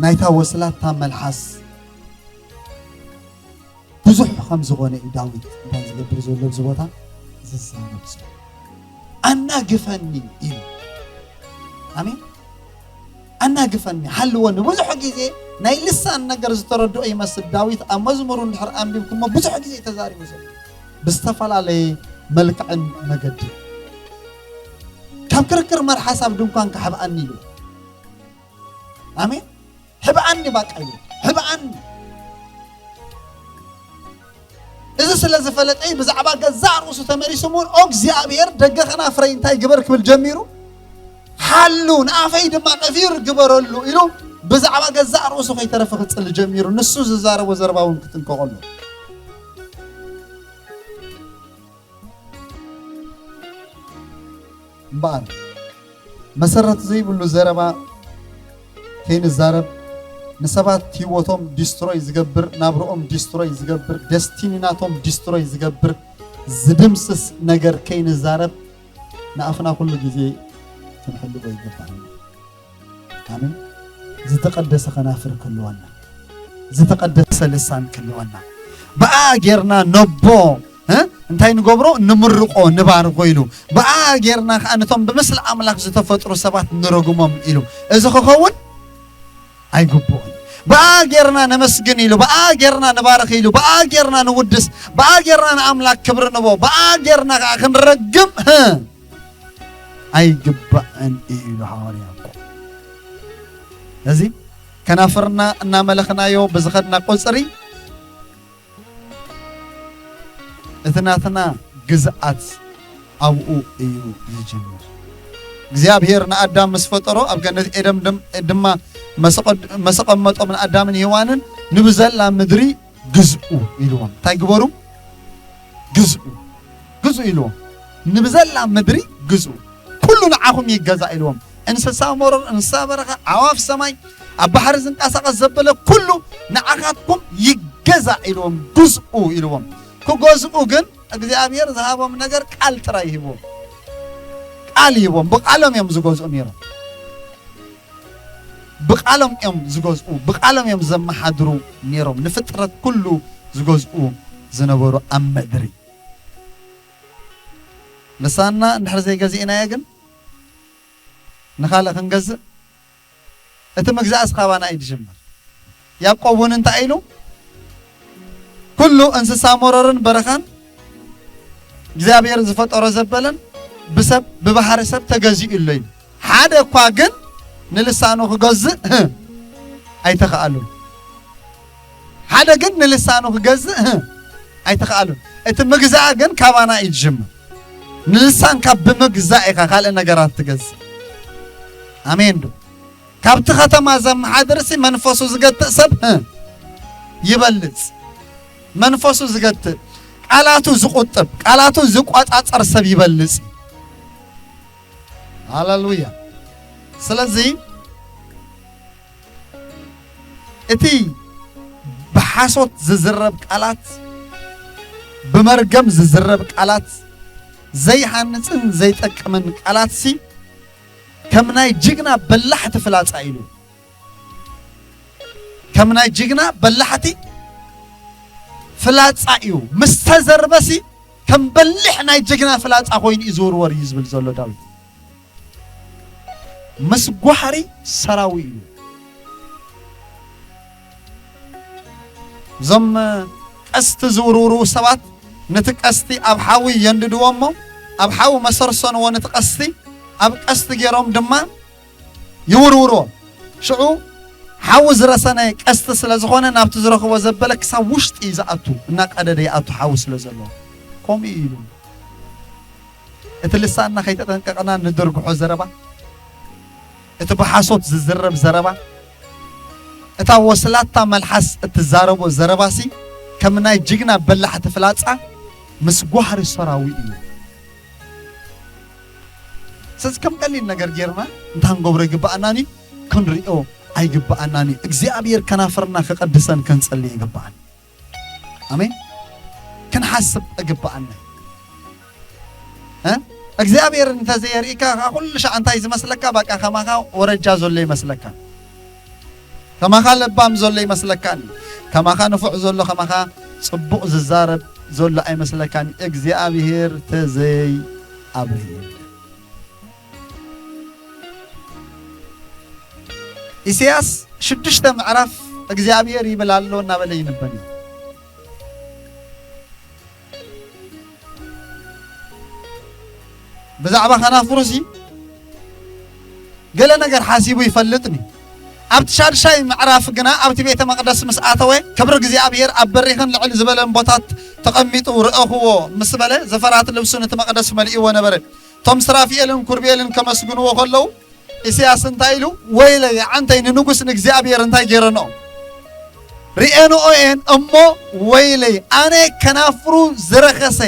ናይታ ወስላታ መልሓስ ብዙሕ ከም ዝኾነ እዩ ዳዊት እንታይ ዝገብር ዘሎ ኣብዚ ቦታ ዝዛረብ ዘሎ። ኣናግፈኒ ኢሉ። ኣሜን። ኣናግፈኒ፣ ሓልወኒ። ብዙሕ ግዜ ናይ ልሳን ነገር ዝተረድኦ ይመስል ዳዊት ኣብ መዝሙሩ እንድሕር ኣንቢብኩሞ ብዙሕ ግዜ ተዛሪቡ ዘሎ ብዝተፈላለየ መልክዕን መገዲ። ካብ ክርክር መርሓስ ኣብ ድንኳንካ ሕብኣኒ ኢሉ። ኣሜን። ሕብኣኒ ባቃ እዩ። ሕብኣኒ። እዚ ስለ ዝፈለጠ እዩ ብዛዕባ ገዛእ ርእሱ ተመሊሱ እውን፣ "ኦ እግዚኣብሔር፣ ደገ ከናፍረይ እንታይ ግበር?" ክብል ጀሚሩ። "ሓሉ፣ ንኣፈይ ድማ ነፊር ግበረሉ" ኢሉ ብዛዕባ ገዛእ ርእሱ ከይተረፈ ክጽሊ ጀሚሩ። ንሱ ዝዛረቦ ዘረባ እውን ክትንቀቐሉ። እምበኣር፣ መሰረት ዘይብሉ ዘረባ ከይንዛረብ፣ ንሰባት ህይወቶም ዲስትሮይ ዝገብር፣ ናብርኦም ዲስትሮይ ዝገብር፣ ደስቲኒ ናቶም ዲስትሮይ ዝገብር፣ ዝድምስስ ነገር ከይንዛረብ፣ ንኣፍና ኩሉ ግዜ ክንሕልዎ ይግባእ። ኣሜን። ዝተቐደሰ ከናፍር ክህልወና፣ ዝተቐደሰ ልሳን ክህልወና። ብኣ ጌርና ነቦ፣ እ? እንታይ ንገብሮ? ንምርቆ፣ ንባርኮ ኢሉ። ብኣ ጌርና ከኣ ነቶም ብምስሊ ኣምላኽ ዝተፈጥሩ ሰባት ንረግሞም ኢሉ። እዚ ክኸውን ኣይግብኦን። ብኣ ጌርና ነመስግን ኢሉ፣ ብኣ ጌርና ንባርኽ ኢሉ፣ ብኣ ጌርና ንውድስ፣ ብኣ ጌርና ንኣምላኽ ክብሪ ንቦ፣ ብኣ ጌርና ከኣ ክንረግም፣ እ? ኣይግባእን እዩ ኢሉ ሃዋርያ ያዕቆብ። እዚ ከናፍርና እናመለኽናዮ ብዝኸድና ቁጽሪ፣ እቲ ናትና ግዝኣት ኣብኡ እዩ ዝጅምር። እግዚኣብሔር ንኣዳም ምስ ፈጠሮ፣ ኣብ ገነት ኤደም ድም-፣ ድማ መሰቐድ-፣ መሰቐመጦም ንኣዳምን ሄዋንን፣ "ንብዘላ ምድሪ ግዝኡ" ኢልዎም። እንታይ ግበሩ? ግዝኡ። ግዝኡ ኢልዎም። "ንብዘላ ምድሪ ግዝኡ። ኩሉ ንዓኹም ይገዛእ" ኢልዎም። እንስሳ መሮር፣ እንስሳ በረኻ፣ ኣዕዋፍ ሰማይ፣ ኣብ ባሕሪ ዝንቀሳቐስ ዘበለ ኩሉ ንዓኻትኩም ይገዛእ ኢልዎም። ግዝኡ ኢልዎም። ክገዝኡ ግን እግዚኣብሔር ዝሃቦም ነገር ቃል ጥራይ ይህብዎም። ቃል ይህብዎም። ብቃሎም እዮም ዝገዝኡ ነይሮም። ብቃሎም እዮም ዝገዝኡ። ብቃሎም እዮም ዘመሓድሩ ነይሮም። ንፍጥረት ኩሉ ዝገዝኡ ዝነበሩ ኣብ ምድሪ። ልሳንና እንድሕር ዘይገዚእናዮ ግን ንኻልእ ክንገዝእ፣ እቲ ምግዛእስ ካባና እዩ ዝጅምር። ያዕቆብ እውን እንታይ ኢሉ? "ኩሉ እንስሳ መሮርን በረኻን እግዚኣብሔር ዝፈጠሮ ዘበለን ብሰብ፣ ብባህሪ ሰብ ተገዚኡ ኣሎ" ኢሉ። "ሓደ እኳ ግን ንልሳኑ ክገዝእ፣ እ፣ ኣይተኸኣሉን። ሓደ ግን ንልሳኑ ክገዝእ፣ እ፣ ኣይተኸኣሉን።" እቲ ምግዛእ ግን ካባና እዩ ዝጅምር። ንልሳንካ ብምግዛእ ኢኻ ካልእ ነገራት ትገዝእ። ኣሜን ዶ? ካብቲ ከተማ ዘመሓድርሲ መንፈሱ ዝገትእ ሰብ፣ እ፣ ይበልጽ። መንፈሱ ዝገትእ፣ ቃላቱ ዝቁጥብ፣ ቃላቱ ዝቆጻጸር ሰብ ይበልጽ። ሃሌሉያ። ስለዚ እቲ ብሓሶት ዝዝረብ ቃላት፣ ብመርገም ዝዝረብ ቃላት፣ ዘይሃንጽን ዘይጠቅምን ቃላትሲ ከም ናይ ጅግና በላሕቲ ፍላጻ ኢሉ። ከም ናይ ጅግና በላሕቲ ፍላጻ እዩ። ምስ ተዘርበሲ ከም በሊሕ ናይ ጅግና ፍላጻ ኮይኑ እዩ ዝውርወር እዩ ዝብል ዘሎ ዳዊት። ምስ ጓሕሪ ሰራዊ እዩ። እዞም ቀስቲ ዝውርውሩ ሰባት ነቲ ቀስቲ ኣብ ሓዊ የንድድዎ እሞ፣ ኣብ ሓዊ መሰርሰንዎ ነቲ ቀስቲ፣ ኣብ ቀስቲ ገይሮም ድማ ይውርውርዎ። ሽዑ ሓዊ ዝረሰነ ቀስቲ ስለ ዝኾነ፣ ናብቲ ዝረኽቦ ዘበለ ክሳብ ውሽጢ እዩ ዝኣቱ፣ እናቀደደ ይኣቱ ሓዊ ስለ ዘለዎ። ከምኡ እዩ ኢሉ። እቲ ልሳንና ከይተጠንቀቕና ንድርግሖ ዘረባ፣ እቲ ብሓሶት ዝዝረብ ዘረባ፣ እታ ወስላታ መልሓስ እትዛረቦ ዘረባሲ ከም ናይ ጅግና በላሕቲ ፍላጻ ምስ ጓህሪ ሰራዊ እዩ። ስለዚ ከም ቀሊል ነገር ጌርና እንታይ ክንገብሮ ይግብኣናን እዩ? ክንሪኦ ኣይግብኣናን እዩ። እግዚኣብሔር ከናፍርና ክቐድሰን ክንጸሊ ይግብኣን። ኣሜን። ክንሓስብ እግብኣና። እ? እግዚኣብሔር እንተዘየርእካ፣ ከኣ ኩሉ ሻዕ እንታይ ዝመስለካ? በቃ ከማኻ ወረጃ ዘሎ ይመስለካ። ከማኻ ለባም ዘሎ ይመስለካን። ከማኻ ንፉዕ ዘሎ፣ ከማኻ ጽቡቕ ዝዛረብ ዘሎ ኣይመስለካን። እግዚኣብሔር ተዘይ ኣብርህ። ኢሳያስ ሽዱሽተ ምዕራፍ እግዚኣብሔር ይብል ኣሎ እናበለ ይንበብ እዩ። ብዛዕባ ከናፍሩሲ ገለ ነገር ሓሲቡ ይፈልጥኒ። ኣብቲ ሻድሻይ ምዕራፍ ግና ኣብቲ ቤተ መቕደስ ምስ ኣተወ፣ ክብሪ እግዚኣብሔር ኣብ በሪኽን ልዕል ዝበለን ቦታት ተቐሚጡ ርአኽዎ ምስ በለ፣ ዘፈራት ልብሱ ነቲ መቕደስ መሊእዎ ነበረ። እቶም ስራፊኤልን ኩርቤልን ከመስግንዎ ከለዉ፣ ኢሳያስ እንታይ ኢሉ? "ወይለይ ዓንተይ ንንጉስ ንእግዚኣብሔር እንታይ ገይረንኦ? ርኤንኦ እየን እሞ ወይለይ ኣነ ከናፍሩ ዝረኸሰ፣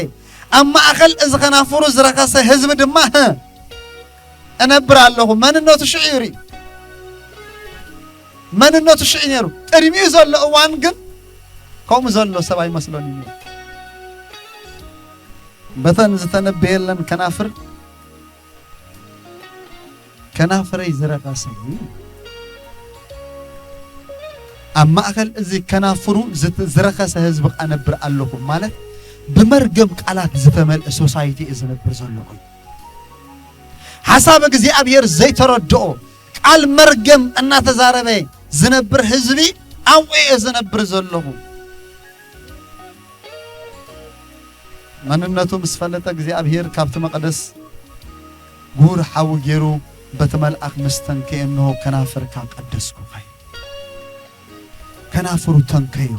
ኣብ ማእከል እዚ ከናፍሩ ዝረኸሰ ህዝቢ ድማ፣ ህ፣ እነብር ኣለኹ።" መንነቱ ሽዑ ይርኢ። መንነቱ ሽዑ ነይሩ። ቅድሚኡ ዘሎ እዋን ግን ከምኡ ዘሎ ሰብ ኣይመስሎን እዩ ነይሩ። በተን ዝተነበየለን ከናፍር፣ ከናፍረይ ዝረኸሰ እዩ። ኣብ ማእከል እዚ ከናፍሩ ዝት-፣ ዝረኸሰ ህዝቢ ከኣ ነብር ኣለኹ ማለት ብመርገም ቃላት ዝተመልአ ሶሳይቲ እየ ዝነብር ዘለኹ። ሓሳብ እግዚኣብሔር ዘይተረድኦ ቃል መርገም እናተዛረበ ዝነብር ህዝቢ ኣብኡ እየ ዝነብር ዘለኹ። መንነቱ ምስ ፈለጠ እግዚኣብሔር ካብቲ መቕደስ ጉር ሓዊ ገይሩ በቲ መልኣኽ ምስ ተንከየ፣ እንሆ ከናፍርካ ቀደስኩኻ። ከናፍሩ ተንከዮ።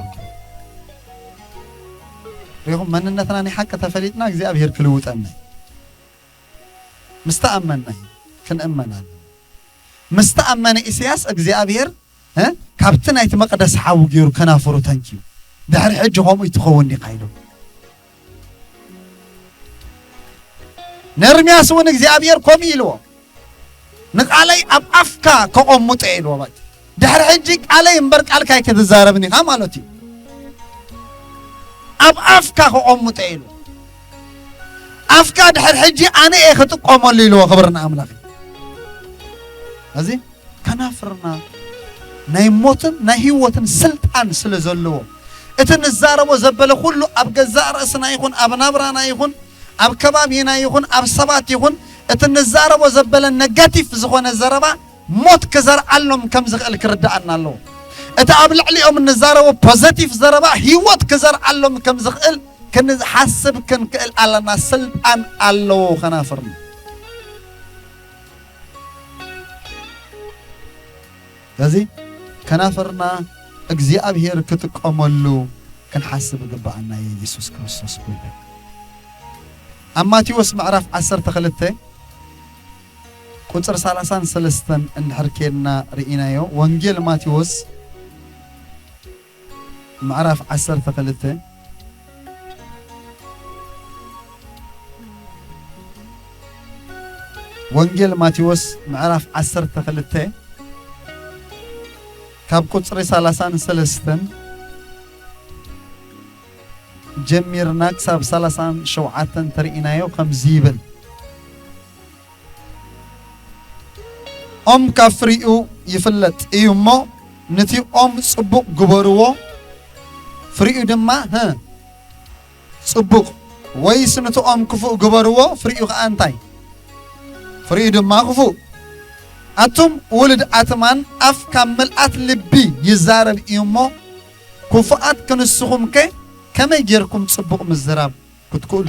ሪኹም መንነትና ናይ ሓቂ ተፈሊጥና እግዚኣብሔር ክልውጠና እዩ። ምስ ተኣመንና እዩ ክንእመን ኣለና። ምስ ተኣመነ ኢሳያስ እግዚኣብሔር፣ እ፣ ካብቲ ናይቲ መቕደስ ሓዊ ገይሩ ከናፍሩ ተንክዩ። ድሕሪ ሕጂ ከምኡ ይትኸውን ዲኻ ኢሉ። ነርምያስ እውን እግዚኣብሔር ከምኡ ኢልዎ፣ "ንቃለይ ኣብ ኣፍካ ከቐምጦ" ኢልዎ። በቃ ድሕሪ ሕጂ ቃለይ እምበር ቃልካ ኣይክትዛረብን ኢኻ ማለት እዩ። ኣብ ኣፍካ ከቐምጦ ኢሉ። ኣፍካ ድሕሪ ሕጂ ኣነ እየ ክጥቀመሉ ኢልዎ። ክብሪ ንኣምላኽ። እዚ ከናፍርና ናይ ሞትን ናይ ህይወትን ስልጣን ስለ ዘለዎ፣ እቲ ንዛረቦ ዘበለ ኩሉ ኣብ ገዛእ ርእስና ይኹን፣ ኣብ ናብራና ይኹን፣ ኣብ ከባቢና ይኹን፣ ኣብ ሰባት ይኹን፣ እቲ ንዛረቦ ዘበለ ነጋቲቭ ዝኾነ ዘረባ ሞት ክዘርዓሎም ከም ዝኽእል ክርድኣና ኣለዎ። እቲ ኣብ ልዕሊኦም እንዛረቦ ፖዘቲቭ ዘረባ ህይወት ክዘርዓሎም ከም ዝኽእል ክንሓስብ ክንክእል ኣለና። ስልጣን ኣለዎ ከናፍርና። ስለዚ ከናፍርና እግዚኣብሔር ክጥቀመሉ ክንሓስብ ይግብኣና። የሱስ ክርስቶስ ጎይታ። ኣብ ማቴዎስ ምዕራፍ ዓሰርተ ክልተ ቁጽሪ ሰላሳን ሰለስተን እንድሕር ኬድና ርኢናዮ፣ ወንጌል ማቴዎስ ምዕራፍ ዓሰርተ ክልተ፣ ወንጌል ማቴዎስ ምዕራፍ ዓሰርተ ክልተ ካብ ቁጽሪ ሰላሳን ሰለስተን ጀሚርና ክሳብ ሰላሳን ሸውዓተን ተርኢናዮ ከምዚ ይብል። ኦም ካብ ፍሪኡ ይፍለጥ እዩ እሞ፣ ነቲ ኦም ጽቡቕ ግበርዎ፣ ፍሪኡ ድማ፣ ህ፣ ጽቡቕ፣ ወይስ ነቲ ኦም ክፉእ ግበርዎ፣ ፍሪኡ ከኣ እንታይ? ፍሪኡ ድማ ክፉእ። ኣቱም ውሉድ ኣትማን፣ ኣፍ ካብ ምልኣት ልቢ ይዛረብ እዩ እሞ፣ ክፉኣት ክንስኹምከ ከመይ ጌርኩም ጽቡቕ ምዝራብ ክትክእሉ?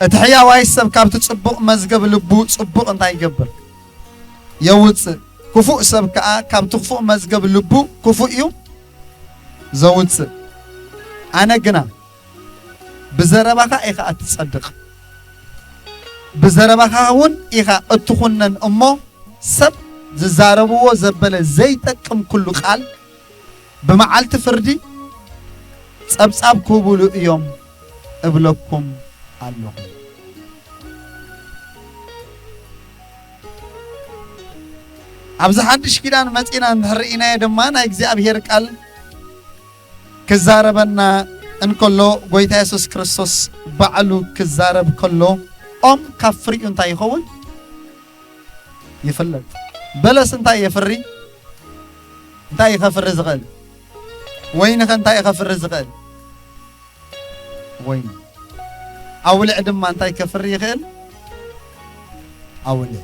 እቲ ሕያዋይ ሰብ ካብቲ ጽቡቕ መዝገብ ልቡ ጽቡቕ እንታይ ይገብር? የውጽእ። ክፉእ ሰብ ከኣ ካብቲ ክፉእ መዝገብ ልቡ ክፉእ እዩ ዘውጽእ። ኣነ ግና፣ ብዘረባኻ ኢኻ እትጸድቕ፣ ብዘረባኻ እውን ኢኻ እትኹነን እሞ፣ ሰብ ዝዛረብዎ ዘበለ ዘይጠቅም ኩሉ ቃል ብመዓልቲ ፍርዲ ጸብጻብ ክህቡሉ እዮም እብለኩም ኣለኹ። ኣብዚ ሓድሽ ኪዳን መጺና እንድሕር ርኢናዮ ድማ፣ ናይ እግዚኣብሔር ቃል ክዛረበና እንከሎ፣ ጎይታ የሱስ ክርስቶስ ባዕሉ ክዛረብ ከሎ፣ ኦም ካብ ፍሪኡ እንታይ ይኸውን? ይፍለጥ። በለስ እንታይ የፍሪ? እንታይ እዩ ከፍሪ ዝኽእል? ወይኒ ኸ እንታይ እዩ ከፍሪ ዝኽእል? ወይኒ። ኣውልዕ ድማ እንታይ ከፍሪ ይኽእል? ኣውልዕ።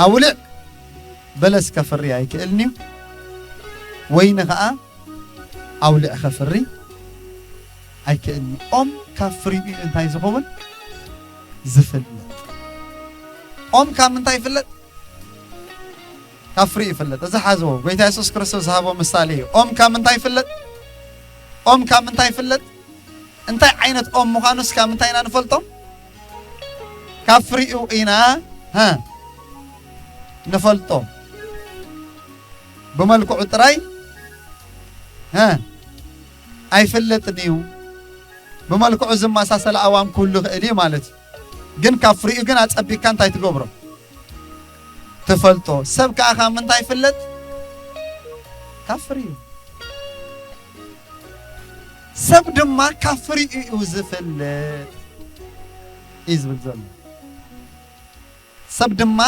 ኣውልዕ በለስ ከፍሪ ኣይክእልን እዩ። ወይኒ ኸኣ ኣውልዕ ከፍሪ ኣይክእልን እዩ። ኦም ካብ ፍሪኡ እዩ እንታይ ዝኸውን? ዝፍለጥ። ኦም ካብ ምንታይ ይፍለጥ? ካብ ፍሪኡ ይፍለጥ። እዚ ሓዝዎ፣ ጎይታ የሱስ ክርስቶስ ዝሃቦ ምሳሌ እዩ። ኦም ካብ ምንታይ ይፍለጥ? ኦም ካብ ምንታይ ይፍለጥ? እንታይ ዓይነት ኦም ምዃኑስ ካብ ምንታይ ኢና ንፈልጦ? ካብ ፍሪኡ ኢና፣ ሃ፣ ንፈልጦ። ብመልክዑ ጥራይ፣ ሃ፣ ኣይፍለጥን እዩ። ብመልክዑ ዝመሳሰል ኣእዋም ክህሉ ይኽእል እዩ ማለት እዩ። ግን ካብ ፍሪኡ ግን ኣጸቢቅካ እንታይ ትገብሮ? ትፈልጦ። ሰብ ከኣ ካብ ምንታይ ይፍለጥ? ካብ ፍሪኡ። ሰብ ድማ ካብ ፍሪኡ እዩ ዝፍለጥ እዩ ዝብል ዘሎ። ሰብ ድማ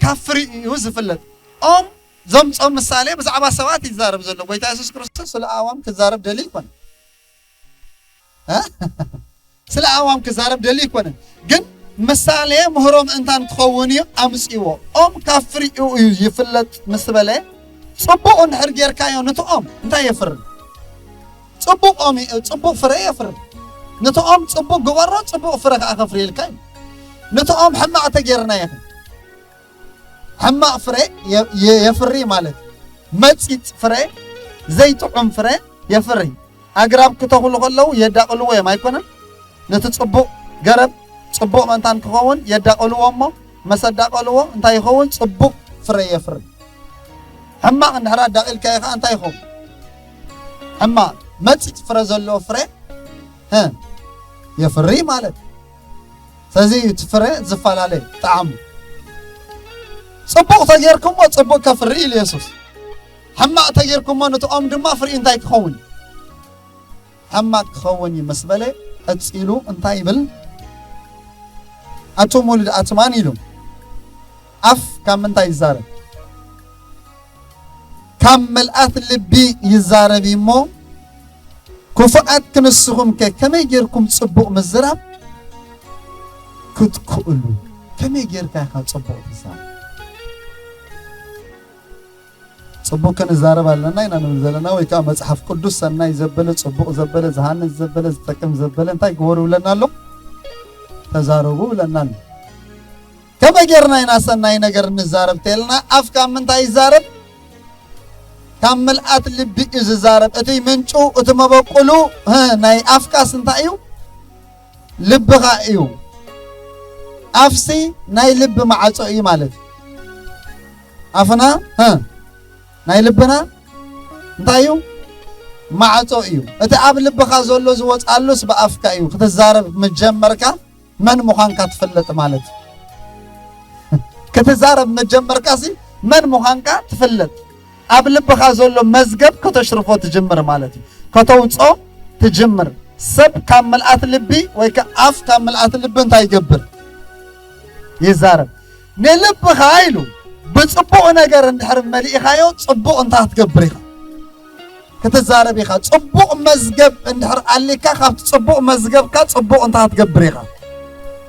ካብ ፍሪኡ እዩ ዝፍለጥ። ኦም ዘምጾም ምሳሌ ብዛዕባ ሰባት ይዛረብ ዘሎ። ጎይታ የሱስ ክርስቶስ ስለ ኣእዋም ክዛረብ ደልዩ ኣይኮነን። እ? ስለ ኣእዋም ክዛረብ ደልዩ ኣይኮነን። ግን ምሳሌ ምህሮ ምእንታን ክኸውን እዩ ኣምጺእዎ። ኦም ካብ ፍሪኡ እዩ ይፍለጥ ምስ በለ፣ ጽቡቕ እንድሕር ጌርካዮ ነቲ ኦም እንታይ የፍሪ? ጽቡቕ ኦም እ-፣ ጽቡቕ ፍረ የፍሪ። ነቲ ኦም ጽቡቕ ግበሮ፣ ጽቡቕ ፍረ ከኣ ከፍርየልካ እዩ። ነቲ ኦም ሕማቕ ተጌርናዮ ኸ? ሕማቕ ፍረ የ-፣ የ-፣ የፍሪ ማለት እዩ። መጺጽ ፍረ፣ ዘይጥዑም ፍረ የፍሪ። ኣግራብ ክተኽሉ ከለዉ የዳቕልዎ እዮም ኣይኮነን? ነቲ ጽቡቕ ገረብ ጽቡቕ ምእንታን ክኸውን የዳቕልዎ እሞ፣ መስ ኣዳቐልዎ እንታይ ይኸውን? ጽቡቕ ፍረ የፍሪ። ሕማቕ እንድሕር ኣዳቒልካዮ ኸኣ እንታይ ይኸውን? ሕማቕ መጺጽ ፍረ ዘለዎ ፍረ፣ እ፣ የፍሪ ማለት እዩ። ስለዚ እቲ ፍረ ዝፈላለ ጣዕሙ። ጽቡቕ ተጌርኩሞ ጽቡቕ ከፍሪ ኢሉ የሱስ። ሕማቕ ተጌርኩሞ ነቲ ኦም ድማ ፍሪኡ እንታይ ክኸውን? ሕማቕ ክኸውን እዩ ምስ በለ፣ ቀጺሉ እንታይ ይብል? ኣቱም ውሉድ ኣትማን ኢሉ። ኣፍ ካብ ምንታይ ይዛረብ? ካብ ምልኣት ልቢ ይዛረብ እዩ እሞ፣ ክፉኣት ክንስኹም ከ ከመይ ጌርኩም ጽቡቕ ምዝራብ ክትክእሉ? ከመይ ጌርካ ኢኻ ጽቡቕ ትዛረብ? ጽቡቕ ክንዛረብ ኣለና ኢና ንብል ዘለና፣ ወይ ከኣ መጽሓፍ ቅዱስ ሰናይ ዘበለ፣ ጽቡቕ ዘበለ፣ ዝሃንጽ ዘበለ፣ ዝጠቅም ዘበለ እንታይ ግበሩ ብለና ኣሎ? ተዛረቡ ብለና ኣሎ። ከመይ ጌርና ኢና ሰናይ ነገር ንዛረብ ተልና? ኣፍ ካብ ምንታይ ይዛረብ? ካብ ምልኣት ልቢ እዩ ዝዛረብ። እቲ ምንጩ፣ እቲ መበቁሉ፣ ህ፣ ናይ ኣፍካስ እንታይ እዩ? ልብኻ እዩ። ኣፍሲ ናይ ልቢ ማዕጾ እዩ ማለት እዩ። ኣፍና፣ ህ፣ ናይ ልብና እንታይ እዩ? ማዕጾ እዩ። እቲ ኣብ ልብኻ ዘሎ ዝወጻሉስ ብኣፍካ እዩ። ክትዛረብ ምጀመርካ መን ምዃንካ ትፈልጥ ማለት እዩ። ክትዛረብ መጀመርካሲ መን ምዃንካ ትፈልጥ። ኣብ ልብኻ ዘሎ መዝገብ ከተሽርፎ ትጅምር ማለት እዩ። ከተውጾ ትጅምር። ሰብ ካብ ምልኣት ልቢ ወይ ከ ኣፍ ካብ ምልኣት ልቢ እንታይ ይገብር? ይዛረብ። ንልብኻ ኢሉ ብጽቡቕ ነገር እንድሕር መሊእኻዮ፣ ጽቡቕ እንታይ ክትገብር ኢኻ? ክትዛረብ ኢኻ። ጽቡቕ መዝገብ እንድሕር ኣሊካ፣ ካብቲ ጽቡቕ መዝገብካ ጽቡቕ እንታይ ክትገብር ኢኻ?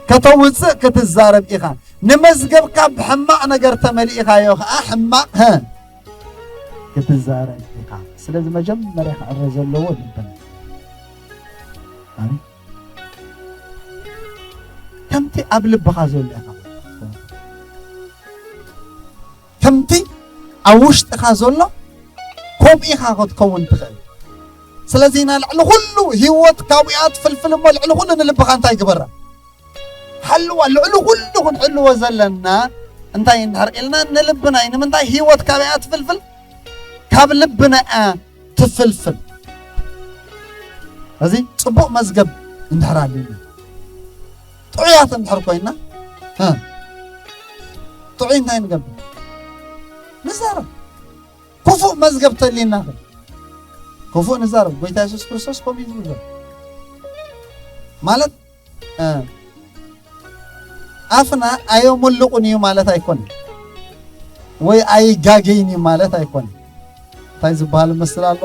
ከተውጽእ ክትዛረብ ኢኻ። ንመዝገብካ ብሕማቕ ነገር ተመሊእኻዮ ኸኣ ሕማቕ፣ ሀ፣ ክትዛረብ ኢኻ። ስለዚ መጀመርያ ክዕረ ዘለዎ ልብና። ኣሜን። ከምቲ ኣብ ልብኻ ዘሎ ኢኻ። ከምቲ ኣብ ውሽጥኻ ዘሎ ከምኡ ኢኻ ክትከውን ትኽእል። ስለዚ ኢና ልዕሊ ኩሉ ህይወት ካብኡ እያ ትፍልፍል እሞ ልዕሊ ኩሉ ንልብኻ እንታይ ግበራ? ሓልዋ። ልዕሊ ኩሉ ክንሕልዎ ዘለና እንታይ እንድሕር ኢልና ንልብና እዩ። ንምንታይ? ህይወት ካበይ እያ ትፍልፍል? ካብ ልብና እያ ትፍልፍል። እዚ ጽቡቕ መዝገብ እንድሕር ኣሊና፣ ጥዑያት እንድሕር ኮይና፣ እ፣ ጥዑይ እንታይ ንገብር? ንዛረብ። ክፉእ መዝገብ ተሊና ኸ? ክፉእ ንዛረብ። ጎይታ የሱስ ክርስቶስ ከምኡ እዩ ዝብል ዘሎ። ማለት፣ እ፣ ኣፍና ኣየሞልቑን እዩ ማለት ኣይኮነን፣ ወይ ኣይጋገይን እዩ ማለት ኣይኮነን። እንታይ ዝበሃል ምስላ ኣሎ?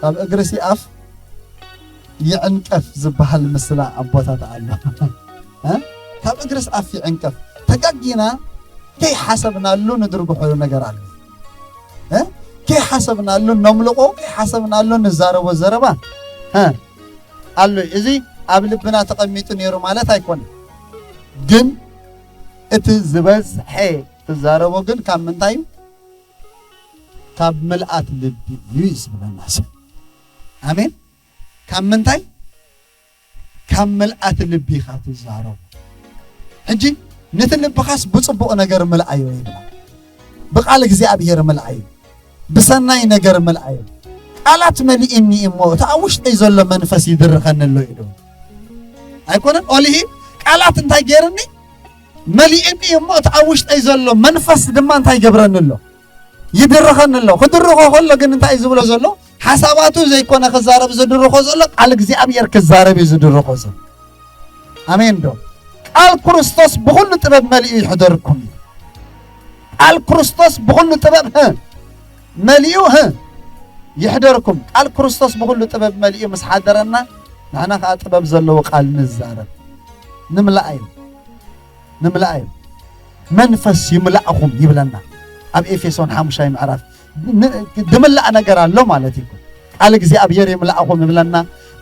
ካብ እግርሲ ኣፍ ይዕንቀፍ ዝበሃል ምስላ ኣቦታት ኣሎ። እ? ካብ እግርስ ኣፍ ይዕንቀፍ። ተጋጊና ከይሓሰብናሉ ንድርግሖ ነገር ኣሎ። እ? ከይሓሰብናሉ ነምልቆ፣ ከይሓሰብናሉ ንዛረቦ ዘረባ፣ እ፣ ኣሎ። እዚ ኣብ ልብና ተቐሚጡ ነይሩ ማለት ኣይኮነን። ግን እቲ ዝበዝሐ ትዛረቦ ግን ካብ ምንታይ እዩ? ካብ ምልኣት ልቢ እዩ እዩ ዝብለና ሰብ። ኣሜን። ካብ ምንታይ? ካብ ምልኣት ልቢ ኢኻ ትዛረቦ። ሕጂ ነቲ ልብኻስ ብጽቡቕ ነገር ምልኣዮ ይብላ። ብቃል እግዚኣብሔር ምልኣዮ። ብሰናይ ነገር ምልኣዮ። ቃላት መሊእኒ እሞ እቲ ኣብ ውሽጠይ ዘሎ መንፈስ ይድርኸኒ ኣሎ ኢሉ። ኣይኮነን? ኦሊሂ ቃላት እንታይ ገይርኒ? መሊእኒ እሞ እቲ ኣብ ውሽጠይ ዘሎ መንፈስ ድማ እንታይ ይገብረኒ ኣሎ? ይድርኸኒ ኣሎ። ክድርኾ ከሎ ግን እንታይ እዩ ዝብሎ ዘሎ? ሓሳባቱ ዘይኮነ ክዛረብ ዝድርኾ ዘሎ፣ ቃል እግዚኣብሔር ክዛረብ እዩ ዝድርኾ ዘሎ። ኣሜን ዶ? ቃል ክርስቶስ ብኹሉ ጥበብ መሊኡ ይሕደርኩም እዩ። ቃል ክርስቶስ ብኹሉ ጥበብ፣ ህ፣ መሊኡ፣ ህ፣ ይሕደርኩም። ቃል ክርስቶስ ብኹሉ ጥበብ መሊኡ ምስ ሓደረና፣ ንሕና ኸዓ ጥበብ ዘለዎ ቃል ንዛረብ። ንምልኣዩ፣ ንምልኣዩ። መንፈስ ይምላእኹም ይብለና ኣብ ኤፌሶን ሓሙሻይ ምዕራፍ። ን-፣ ድምላእ ነገር ኣሎ ማለት እዩ። ቃል እግዚኣብሔር ይምላእኹም ይብለና፣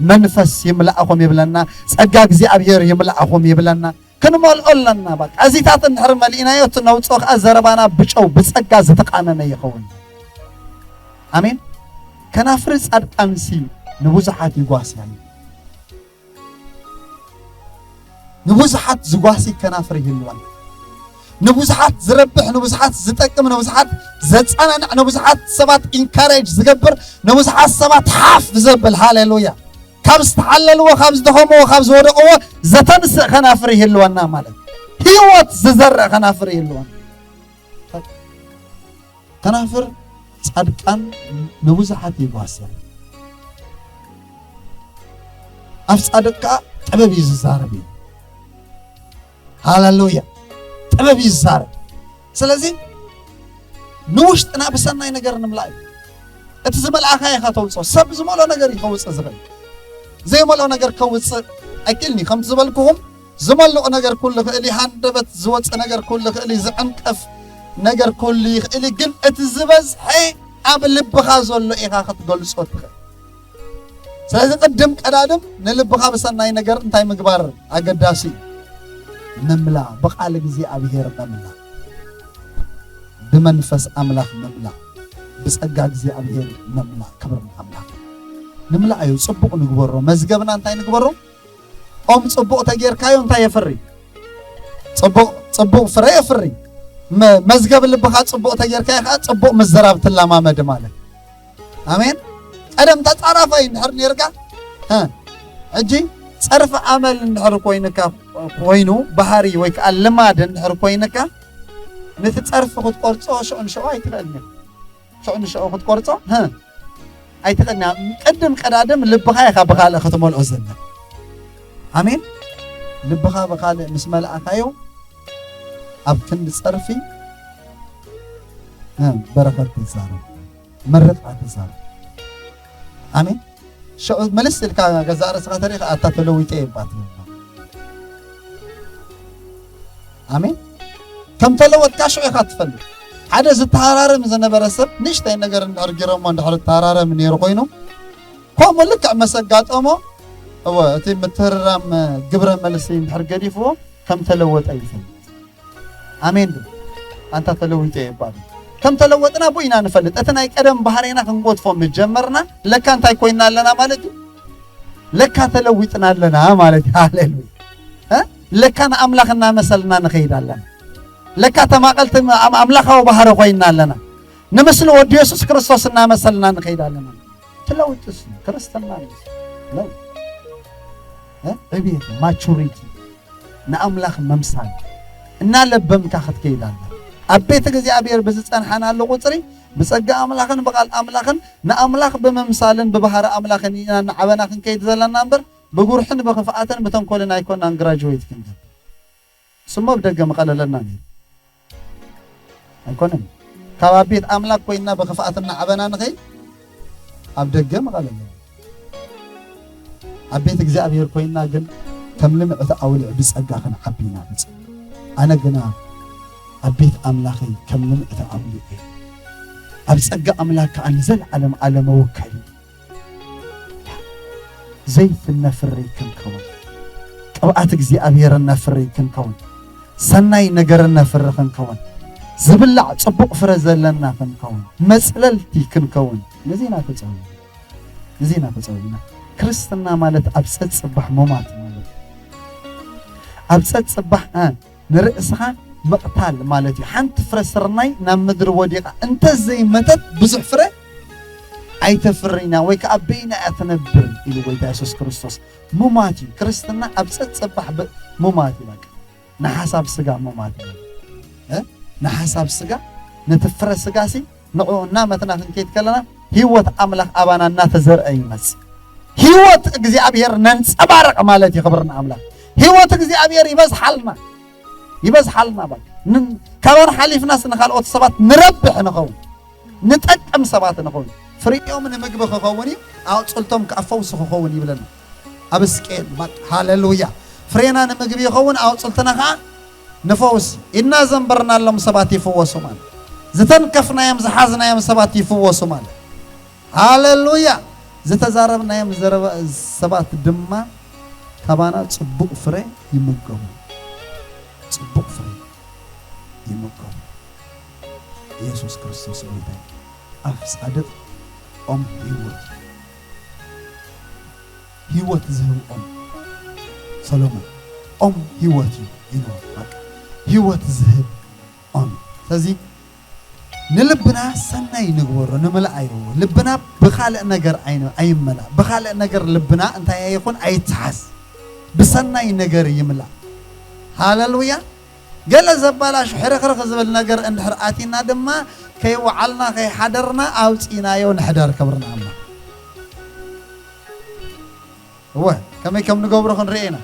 መንፈስ ይምላእኹም ይብለና፣ ጸጋ እግዚኣብሔር ይምላእኹም ይብለና። ክንመልኦ ኣለና። በቃ እዚታት እንድሕር መሊእናዮ፣ እቲ ነውፅኦ ከዓ ዘረባና ብጨው ብጸጋ ዝተቃነነ ይኸውን። ኣሜን። ከናፍሪ ጻድቃንሲ ንብዙሓት ይጓስያ፣ ንብዙሓት ዝጓሲ ከናፍሪ ይህልወን፣ ንብዙሓት ዝረብሕ፣ ንብዙሓት ዝጠቅም፣ ንብዙሓት ዘጸናንዕ፣ ንብዙሓት ሰባት ኢንካሬጅ ዝገብር፣ ንብዙሓት ሰባት ሓፍ ዘብል። ሃሌሉያ። ካብ ዝተሓለልዎ፣ ካብ ዝደኸምዎ፣ ካብ ዝወደቕዎ ዘተንስእ ከናፍር ይህልወና ማለት፣ ህይወት ዝዘርእ ከናፍር ይህልወና። ከናፍር ጻድቃን ንብዙሓት ይጓስያ፣ ኣፍ ጻድቅ ከኣ ጥበብ እዩ ዝዛረብ እዩ። ሃሌሉያ። ጥበብ ይዛረብ። ስለዚ ንውሽጥና ብሰናይ ነገር ንምልኣ እዩ። እቲ ዝመልኣኻ ኢኻ ተውፅኦ። ሰብ ዝመልኦ ነገር እዩ ከውፅእ ዝኽእል። ዘይመልኦ ነገር ከውፅእ ኣይክእልን እዩ። ከምቲ ዝበልኩኹም ዝመልኦ ነገር ኩሉ ይኽእል እዩ። ሃንደበት ዝወፅእ ነገር ኩሉ ይኽእል እዩ። ዝዕንቀፍ ነገር ኩሉ ይኽእል እዩ። ግን እቲ ዝበዝሐ ኣብ ልብኻ ዘሎ ኢኻ ክትገልፆ ትኽእል። ስለዚ ቅድም ቀዳድም ንልብኻ ብሰናይ ነገር እንታይ ምግባር ኣገዳሲ እዩ። ምምላእ፣ ብቃል እግዚኣብሔር ምምላእ፣ ብመንፈስ ኣምላኽ ምምላእ፣ ብጸጋ እግዚኣብሔር ምምላእ። ክብሪ ንኣምላኽ። ንምልኣዩ፣ ጽቡቕ ንግበሮ። መዝገብና እንታይ ንግበሮ? ኦም ጽቡቕ ተጌርካዮ እንታይ የፍሪ? ጽቡቕ፣ ጽቡቕ ፍረ የፍሪ። መ-፣ መዝገብ ልብኻ ጽቡቕ ተጌርካዮ ከኣ ጽቡቕ ምዝራብ ትለማመድ ማለት። ኣሜን። ቀደም ተጻራፋይ እንድሕር ኔርካ፣ እ፣ ሕጂ ጸርፊ ኣመል እንድሕር ኮይንካ፣ ኮይኑ ባህሪ ወይ ከኣ ልማድ እንድሕር ኮይንካ፣ ነቲ ጸርፊ ክትቆርጾ ሽዑ ንሽዑ ኣይትኽእልን ኢኻ። ሽዑ ንሽዑ ክትቆርጾ፣ እ፣ ኣይትኽእልን ኢኻ። ቅድም ቀዳድም ልብኻ ኢኻ ብኻልእ ክትመልኦ ዘለካ። ኣሜን። ልብኻ ብኻልእ ምስ መልኣካዮ፣ ኣብ ክንዲ ጸርፊ፣ እ፣ በረኸት ትዛረብ፣ መርቓ ትዛረብ። ኣሜን። ሽዑ መለስ ኢልካ ገዛእ ርእስኻ ተሪእኻ፣ ኣታ ተለዊጠ እየ እባ ትብል። ኣሜን። ከም ተለወጥካ ሽዑ ኢኻ ትፈልጥ። ሓደ ዝተሃራረም ዝነበረ ሰብ ንእሽተይ ነገር እንድሕር ጌሮሞ እንድሕር ዝተሃራረም ነይሩ ኮይኑ፣ ከምኡ ልክዕ መስ ኣጋጠሞ፣ እወ፣ እቲ ምትህርራም ግብረ መልሲ እንድሕር ገዲፍዎ ከም ተለወጠ ይፈልጥ። ኣሜን ዶ? ኣንታ ተለዊጠ እየ እባ። ከም ተለወጥና ብኡ ኢና ንፈልጥ። እቲ ናይ ቀደም ባህሪና ክንጎድፎ ምስ ጀመርና፣ ለካ እንታይ ኮይንና ኣለና ማለት እዩ? ለካ ተለዊጥና ኣለና ማለት እዩ። ሃሌሉያ። እ? ለካ ንኣምላኽ እናመሰልና ንኸይድ ኣለና። ለካ ተማቐልቲ ኣም-፣ ኣምላኻዊ ባህሪ ኮይንና ኣለና። ንምስሊ ወዲ የሱስ ክርስቶስ እናመሰልና ንኸይድ ኣለና። ትለውጥስ ክርስትና ምስ-፣ ለው። እ? ዕብየት፣ ማቹሪቲ፣ ንኣምላኽ ምምሳል እናለበምካ ክትከይድ ኣለካ። ኣብ ቤት እግዚኣብሔር ብዝጸንሓናሉ ቁጽሪ፣ ብጸጋ ኣምላኽን ብቓል ኣምላኽን ንኣምላኽ ብምምሳልን ብባህሪ ኣምላኽን ኢና እናዓበና ክንከይድ ዘለና እምበር፣ ብጉርሕን ብኽፍኣትን ብተንኮልን ኣይኮናን ግራጅዌት ክንገብር። ስሞ ኣብ ደገ ምቐለለና ነይሩ። ኣይኮነን። ካብ ኣብ ቤት ኣምላኽ ኮይንና ብኽፍኣት እናዓበና ንኸይድ፣ ኣብ ደገ ምቐለለና። ኣብ ቤት እግዚኣብሔር ኮይንና ግን ከም ልምዕቲ ኣውሊዕ ብጸጋ ክንዓቢ ኢና ንጽ-፣ ኣነ ግና ኣብ ቤት ኣምላኸይ ከም ልምዕቲ ኣውሊዕ እየ። ኣብ ጸጋ ኣምላኽ ከኣ ንዘለዓለም ዓለም እውከል እየ። ዘይት እነፍሪ ክንከውን፣ ቅብኣት እግዚኣብሔር እነፍሪ ክንከውን፣ ሰናይ ነገር እነፍሪ ክንከውን፣ ዝብላዕ ጽቡቕ ፍረ ዘለና ክንከውን፣ መጽለልቲ ክንከውን፣ ነዚ ኢና ተጸዊዕና። ነዚ ኢና ተጸዊዕና። ክርስትና ማለት ኣብ ጸጽባሕ ምማት ማለት እዩ። ኣብ ጸጽባሕ፣ እ፣ ንርእስኻ ምቕታል ማለት እዩ። ሓንቲ ፍረ ስርናይ ናብ ምድሪ ወዲቓ እንተዘይመተት ብዙሕ ፍረ ኣይተፍርይና ወይ ከኣ በይና እያ ትነብር ኢሉ ጎይታ የሱስ ክርስቶስ። ምማት እዩ። ክርስትና ኣብ ጸጽባሕ ብ-፣ ምማት እዩ በቃ። ንሓሳብ ስጋ ምማት እዩ። እ? ንሓሳብ ስጋ፣ ነቲ ፍረ ስጋሲ ንዕኡ እናመትና ክንከይድ ከለና ህይወት ኣምላኽ ኣባና እናተዘርአ ይመጽእ። ህይወት እግዚኣብሔር ነንጸባርቕ ማለት እዩ። ክብሪ ንኣምላኽ። ህይወት እግዚኣብሔር ይበዝሓልና። ይበዝሓልና በቃ። ን-፣ ካባና ሓሊፍናስ ንኻልኦት ሰባት ንረብሕ ንኸውን፣ ንጠቅም ሰባት ንኸውን። ፍሪኦም ንምግቢ ክኸውን እዩ፣ ኣቑጽልቶም ከኣ ፈውሲ ክኸውን ይብለና ኣብ ሕዝቅኤል። በቃ፣ ሃሌሉያ። ፍሬና ንምግቢ ይኸውን፣ ኣቑጽልትና ከኣ ንፈውሲ። ኢድና ዘንበርናሎም ሰባት ይፍወሱ ማለት፣ ዝተንከፍናዮም ዝሓዝናዮም ሰባት ይፍወሱ ማለት፣ ሃሌሉያ። ዝተዛረብናዮም ዘረባ ሰባት ድማ ካባና ጽቡቕ ፍረ ይምገቡ። ጽቡቕ ፍረ ይምገቡ። ኢየሱስ ክርስቶስ ጎይታ እዩ። ኣፍ ጻድቕ ኦም ህይወት እዩ። ህይወት ዝህብ ኦም። ሰሎሞን ኦም ህይወት እዩ ኢልዎ። በቃ፣ ህይወት ዝህብ ኦም። ስለዚ ንልብና ሰናይ ንግበሮ፣ ንምልኣዮ። ልብና ብኻልእ ነገር ኣይን-፣ ኣይመላእ። ብኻልእ ነገር ልብና እንታይ ኣይኹን፣ ኣይተሓዝ። ብሰናይ ነገር ይምላእ። ሃሌሉያ። ገለ ዘባላሹ ሕርኽርኽ ዝብል ነገር እንድሕር ኣቲና ድማ ከይወዓልና ከይሓደርና ኣውፂናዮ ንሕደር። ክብሪ ንኣምላኽ። እወ፣ ከመይ ከም ንገብሮ ክንርኢ ኢና።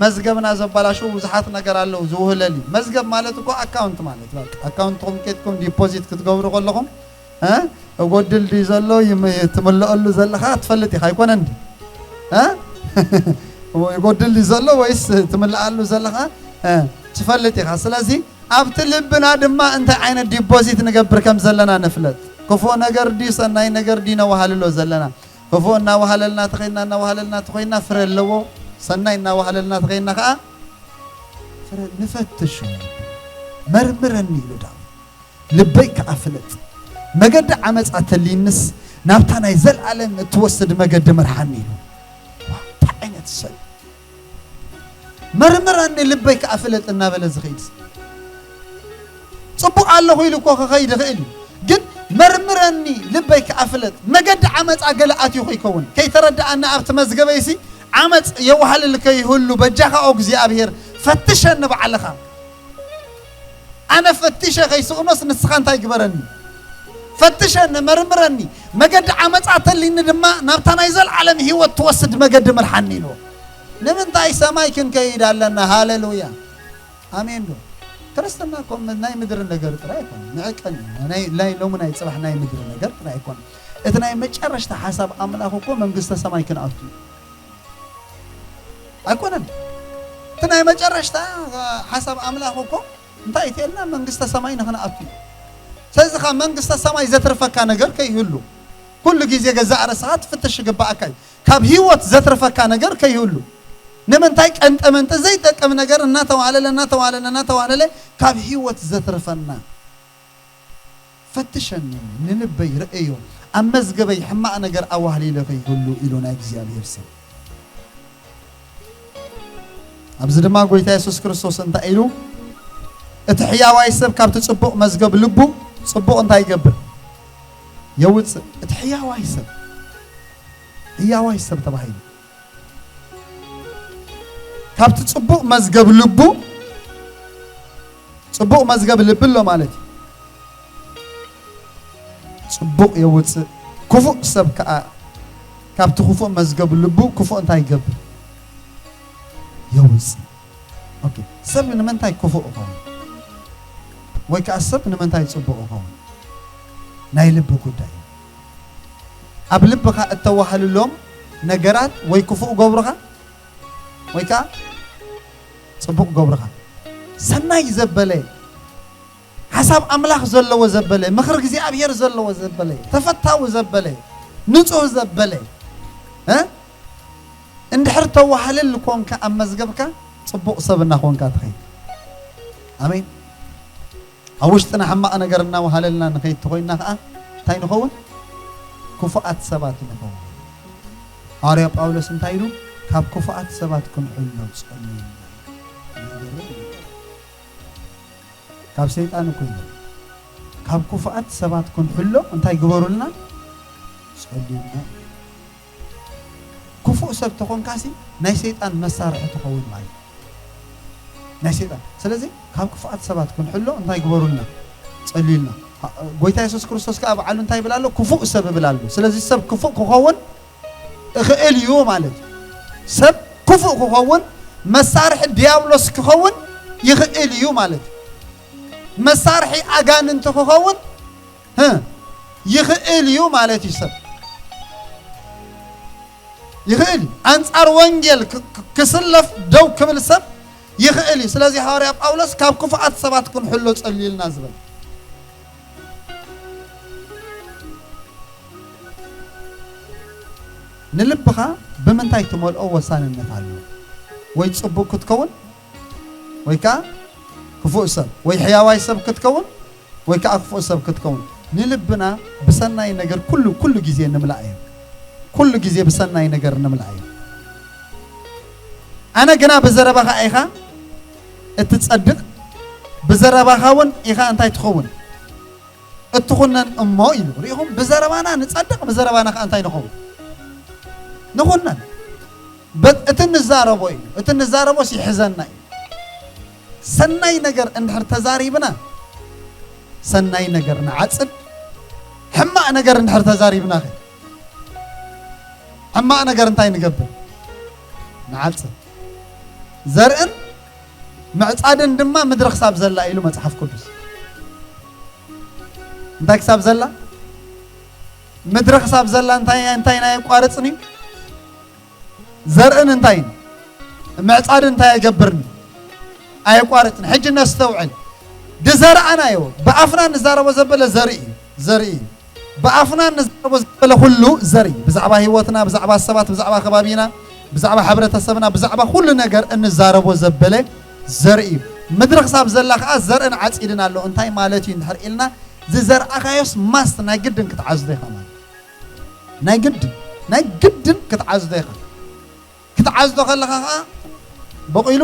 መዝገብና ዘባላሽው ብዙሓት ነገር ኣለዉ ዝውህለል እዩ። መዝገብ ማለት እኮ ኣካውንት ማለት እዩ። በቃ፣ ኣካውንትኩም ኬድኩም ዲፖዚት ክትገብሩ ከለኹም፣ እ፣ እጎድል ድዩ ዘሎ ይም-፣ ትምልአሉ ዘለኻ ትፈልጥ ኢኻ፣ ኣይኮነን ድዩ? እ? እጎድል ድዩ ዘሎ ወይስ ትምልኣሉ ዘለኻ፣ እ፣ ትፈልጥ ኢኻ። ስለዚ ኣብቲ ልብና ድማ እንታይ ዓይነት ዲፖዚት ንገብር ከም ዘለና ንፍለጥ። ክፉእ ነገር ድዩ ሰናይ ነገር ድዩ ነዋሃልሎ ዘለና? ክፉእ እናዋሃለልና ተኸይድና፣ እናዋሃለልና ተኸይድና ፍረ ኣለዎ። ሰናይ እናዋሃለልና ተኸይድና ከኣ ፍረ ንፈትሽ። መርምረኒ ኢሉ ዳዊት። ልበይ ከኣ ፍለጥ። መገዲ ዓመጻ ተልይንስ ናብታ ናይ ዘለኣለም እትወስድ መገዲ ምርሓኒ ኢሉ። ዋው፣ እንታይ ዓይነት ሰብ! መርምረኒ ልበይ ከኣ ፍለጥ እናበለ ዝኸይድ ሰብ። ጽቡቕ ኣለኹ ኢሉ እኮ ክኸይድ ይኽእል እዩ። ግን መርምረኒ ልበይ ከኣ ፍለጥ። መገዲ ዓመጻ ገለ ኣትዩ ከይከውን። ከይተረድኣኒ ኣብቲ መዝገበይሲ ዓመጽ የዋህልል ከይህሉ በጃኻ ኦ እግዚኣብሔር ፈትሸኒ ባዕልኻ። ኣነ ፈቲሸ ከይስእኖስ ንስኻ እንታይ ግበረኒ? ፈትሸኒ፣ መርምረኒ። መገዲ ዓመጻ ተልይኒ ድማ ናብታ ናይ ዘለዓለም ህይወት ትወስድ መገዲ ምርሓኒ ኢልዎ። ንምንታይ ሰማይ ክንከይድ ኣለና? ሃሌሉያ። ኣሜን ዶ? ክርስትና እኮ ናይ ምድሪ ነገር ጥራይ ኣይኮነን። ንዕቀን እዩ። ናይ፣ ናይ ሎሚ ናይ ጽባሕ ናይ ምድሪ ነገር ጥራይ ኣይኮነን። እቲ ናይ መጨረሽታ ሓሳብ ኣምላኽ እኮ መንግስተ ሰማይ ክንኣቱ እዩ። ኣይኮነን። እቲ ናይ መጨረሽታ ሓሳብ ኣምላኽ እኮ እንታይ እትልና መንግስተ ሰማይ ንኽንኣቱ እዩ። ስለዚ ካብ መንግስተ ሰማይ ዘትርፈካ ነገር ከይህሉ፣ ኩሉ ግዜ ገዛእ ርእስኻ ትፍትሽ ይግባኣካ እዩ። ካብ ህይወት ዘትርፈካ ነገር ከይህሉ። ንምንታይ ቀንጠመንጢ ዘይጠቅም ነገር እናተዋህለለ፣ እናተዋህለለ፣ እናተዋህለለ ካብ ህይወት ዘትርፈና? ፈትሸኒ፣ ንልበይ ርእዮ፣ ኣብ መዝገበይ ሕማቕ ነገር ኣዋህሊለ ከይህሉ ኢሉ ናይ እግዚኣብሔር ሰብ። ኣብዚ ድማ ጎይታ የሱስ ክርስቶስ እንታይ ኢሉ? እቲ ሕያዋይ ሰብ ካብቲ ጽቡቕ መዝገብ ልቡ ጽቡቕ እንታይ ይገብር? የውጽእ። እቲ ሕያዋይ ሰብ፣ ሕያዋይ ሰብ ተባሂሉ። ካብቲ ጽቡቕ መዝገብ ልቡ፣ ጽቡቕ መዝገብ ልቢ ኣሎ ማለት እዩ። ጽቡቕ የውጽእ። ክፉእ ሰብ ከኣ ካብቲ ክፉእ መዝገብ ልቡ ክፉእ እንታይ ይገብር? የውጽእ። ኦኬ፣ ሰብ ንምንታይ ክፉእ ይኸውን? ወይ ከኣ ሰብ ንምንታይ ጽቡቕ ይኸውን? ናይ ልቢ ጉዳይ እዩ። ኣብ ልብኻ እተዋህልሎም ነገራት ወይ ክፉእ ገብሩኻ ወይ ከኣ ጽቡቕ ገብሩኻ። ሰናይ ዘበለ፣ ሓሳብ ኣምላኽ ዘለዎ ዘበለ፣ ምኽሪ እግዚኣብሔር ዘለዎ ዘበለ፣ ተፈታዊ ዘበለ፣ ንጹህ ዘበለ፣ እ? እንድሕር ተዋህልል ኮንካ ኣብ መዝገብካ፣ ጽቡቕ ሰብ እናኾንካ ትኸይድ። ኣሜን። ኣብ ውሽጥና ሕማቕ ነገር እናወሃለልና ንኸይድ ተኾይንና ኸኣ እንታይ ንኸውን? ክፉኣት ሰባት ንኸውን። ሃዋርያ ጳውሎስ እንታይ ኢሉ? ካብ ክፉኣት ሰባት ክንሕሎ ጸልዩ። ካብ ሰይጣን እኮ እዩ። ካብ ክፉኣት ሰባት ክንሕሎ እንታይ ግበሩልና? ጸልዩልና። ክፉእ ሰብ ተኾንካሲ ናይ ሰይጣን መሳርሒ ትኸውን ማለት እዩ። ናይ ሰይጣን። ስለዚ ካብ ክፉኣት ሰባት ክንሕሎ እንታይ ግበሩልና? ጸልዩልና። ጎይታ የሱስ ክርስቶስ ከኣ በዓሉ እንታይ ይብል ኣሎ? ክፉእ ሰብ ይብል ኣሎ። ስለዚ ሰብ ክፉእ ክኸውን ይኽእል እዩ ማለት እዩ። ሰብ ክፉእ ክኸውን መሳርሒ ዲያብሎስ ክኸውን ይኽእል እዩ ማለት እዩ። መሳርሒ ኣጋንንቲ ክኸውን እ፣ ይኽእል እዩ ማለት እዩ። ሰብ ይኽእል እዩ። ኣንጻር ወንጌል ክ-፣ ክ-፣ ክስለፍ ደው ክብል ሰብ ይኽእል እዩ። ስለዚ ሃዋርያ ጳውሎስ ካብ ክፉኣት ሰባት ክንሕሎ ጸልዩልና ዝበል። ንልብኻ ብምንታይ ትመልኦ ወሳንነት ኣለዎ። ወይ ጽቡቕ ክትከውን ወይ ከኣ ክፉእ ሰብ፣ ወይ ሕያዋይ ሰብ ክትከውን ወይ ከኣ ክፉእ ሰብ ክትከውን። ንልብና ብሰናይ ነገር ኩሉ፣ ኩሉ ግዜ ንምልኣዮ። ኩሉ ግዜ ብሰናይ ነገር ንምልኣዮ። ኣነ ግና ብዘረባኻ ኢኻ እትጸድቕ፣ ብዘረባኻ እውን ኢኻ እንታይ ትኸውን? እትኹነን እሞ ኢሉ። ርኢኹም? ብዘረባና ንጸድቕ፣ ብዘረባና ከኣ እንታይ ንኸውን? ንኹነን። በ-፣ እቲ ንዛረቦ እዩ። እቲ ንዛረቦስ ይሕዘና እዩ። ሰናይ ነገር እንድሕር ተዛሪብና፣ ሰናይ ነገር ንዓጽድ። ሕማቕ ነገር እንድሕር ተዛሪብና ኸ? ሕማቕ ነገር እንታይ ንገብር? ንዓጽድ። ዘርእን ምዕጻድን ድማ ምድሪ ክሳብ ዘላ ኢሉ መጽሓፍ ቅዱስ። እንታይ ክሳብ ዘላ? ምድሪ ክሳብ ዘላ እንታይ፣ እንታይ ናይ ኣቋርጽን እዩ? ዘርእን እንታይ? ምዕጻድ እንታይ ኣይገብርን? ኣየቋርጽን። ሕጂ ነስተውዕል። ዝዘርኣናዮ፣ ብኣፍና ንዛረቦ ዘበለ ዘርኢ እዩ። ዘርኢ እዩ። ብኣፍና ንዛረቦ ዘበለ ኩሉ ዘርኢ። ብዛዕባ ህይወትና፣ ብዛዕባ ሰባት፣ ብዛዕባ ከባቢና፣ ብዛዕባ ሕብረተሰብና፣ ብዛዕባ ኩሉ ነገር እንዛረቦ ዘበለ ዘርኢ እዩ። ምድሪ ክሳብ ዘላ ከኣ ዘርእን ዓጺድን ኣሎ። እንታይ ማለት እዩ እንድሕር ኢልና፣ ዝዘርኣኻዮስ ማስት ናይ ግድን ክትዓዝዶ ኢኻ ማለት። ናይ ግድን፣ ናይ ግድን ክትዓዝዶ ኢኻ። ክትዓዝዶ ከለኻ ኸኣ በቑሉ፣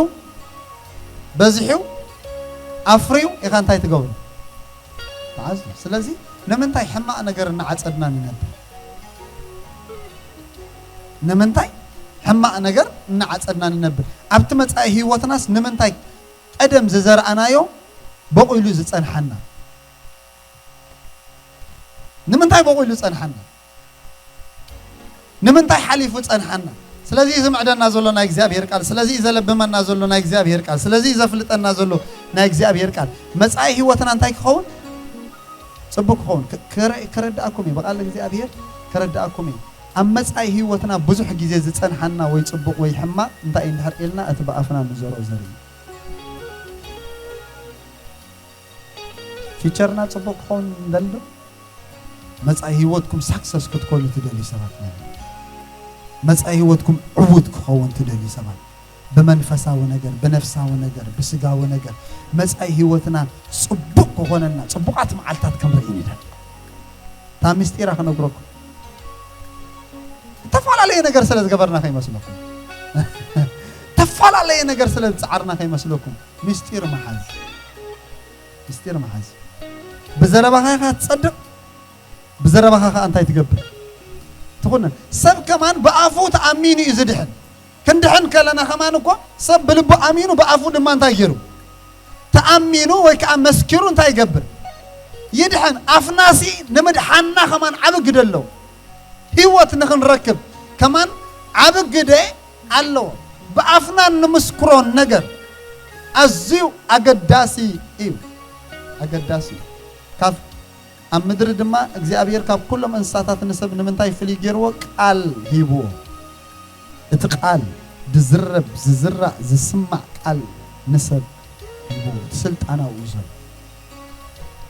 በዚሑ፣ ኣፍርዩ ኢኻ እንታይ ትገብሮ? ትዓዝዶ። ስለዚ ንምንታይ ሕማቕ ነገር እናዓጸድና ንነብር? ንምንታይ ሕማቕ ነገር እናዓጸድና ንነብር? ኣብቲ መጻኢ ህይወትናስ ንምንታይ ቀደም ዝዘርኣናዮ በቑሉ ዝጸንሓና? ንምንታይ በቑሉ ጸንሓና? ንምንታይ ሓሊፉ ጸንሓና? ስለዚ እዩ ዝምዕደና ዘሎ ናይ እግዚኣብሔር ቃል። ስለዚ እዩ ዘለብመና ዘሎ ናይ እግዚኣብሔር ቃል። ስለዚ እዩ ዘፍልጠና ዘሎ ናይ እግዚኣብሔር ቃል። መጻኢ ህይወትና እንታይ ክኸውን? ጽቡቕ ክኸውን። ክ-፣ ክረ-፣ ከረድኣኩም እዩ። ብቓል እግዚኣብሔር ከረድኣኩም እዩ። ኣብ መጻኢ ህይወትና ብዙሕ ግዜ ዝጸንሓና ወይ ጽቡቕ ወይ ሕማቕ እንታይ እዩ እንድሕር ኢልና፣ እቲ ብኣፍና ንዘርኦ ዘርኢ እዩ። ፊቸርና ጽቡቕ ክኸውን ንደሊ ዶ? መጻኢ ህይወትኩም ሳክሰስ ክትኮኑ ትደልዩ ሰባት ማለት እዩ። መጻኢ ህይወትኩም ዕዉት ክኸውን ትደልዩ ሰባት፣ ብመንፈሳዊ ነገር፣ ብነፍሳዊ ነገር፣ ብስጋዊ ነገር፣ መጻኢ ህይወትና ጽቡቕ ክኾነና፣ ጽቡቓት መዓልታት ክንርኢ ንደሊ። እታ ምስጢራ ክነግረኩም። እተፈላለየ ነገር ስለ ዝገበርና ከይመስለኩም። እተፈላለየ ነገር ስለ ዝጸዓርና ከይመስለኩም። ምስጢር መሓዝ። ምስጢር መሓዝ። ብዘረባኻ ኢኻ ትጸድቕ፣ ብዘረባኻ ኸኣ እንታይ ትገብር? ትኹነን። ሰብ ከማን ብኣፉ ተኣሚኑ እዩ ዝድሕን። ክንድሕን ከለና ከማን እኮ ሰብ ብልቡ ኣሚኑ ብኣፉ ድማ እንታይ ገይሩ? ተኣሚኑ ወይ ከኣ መስኪሩ እንታይ ይገብር? ይድሕን። ኣፍናሲ ንምድሓንና ከማን ዓቢ ግደ ኣለዎ። ህይወት ንኽንረክብ ከማን ዓቢ ግደ ኣለዎ። ብኣፍና እንምስክሮ ነገር ኣዝዩ ኣገዳሲ እዩ። ኣገዳሲ እዩ። ካብ ኣብ ምድሪ ድማ እግዚኣብሔር ካብ ኩሎም እንስሳታት ንሰብ ንምንታይ ፍልይ ገይርዎ? ቃል ሂብዎ። እቲ ቃል ዝዝረብ፣ ዝዝራእ፣ ዝስማዕ ቃል ንሰብ ሂብዎ። እቲ ስልጣን ኣብኡ እዩ ዘሎ።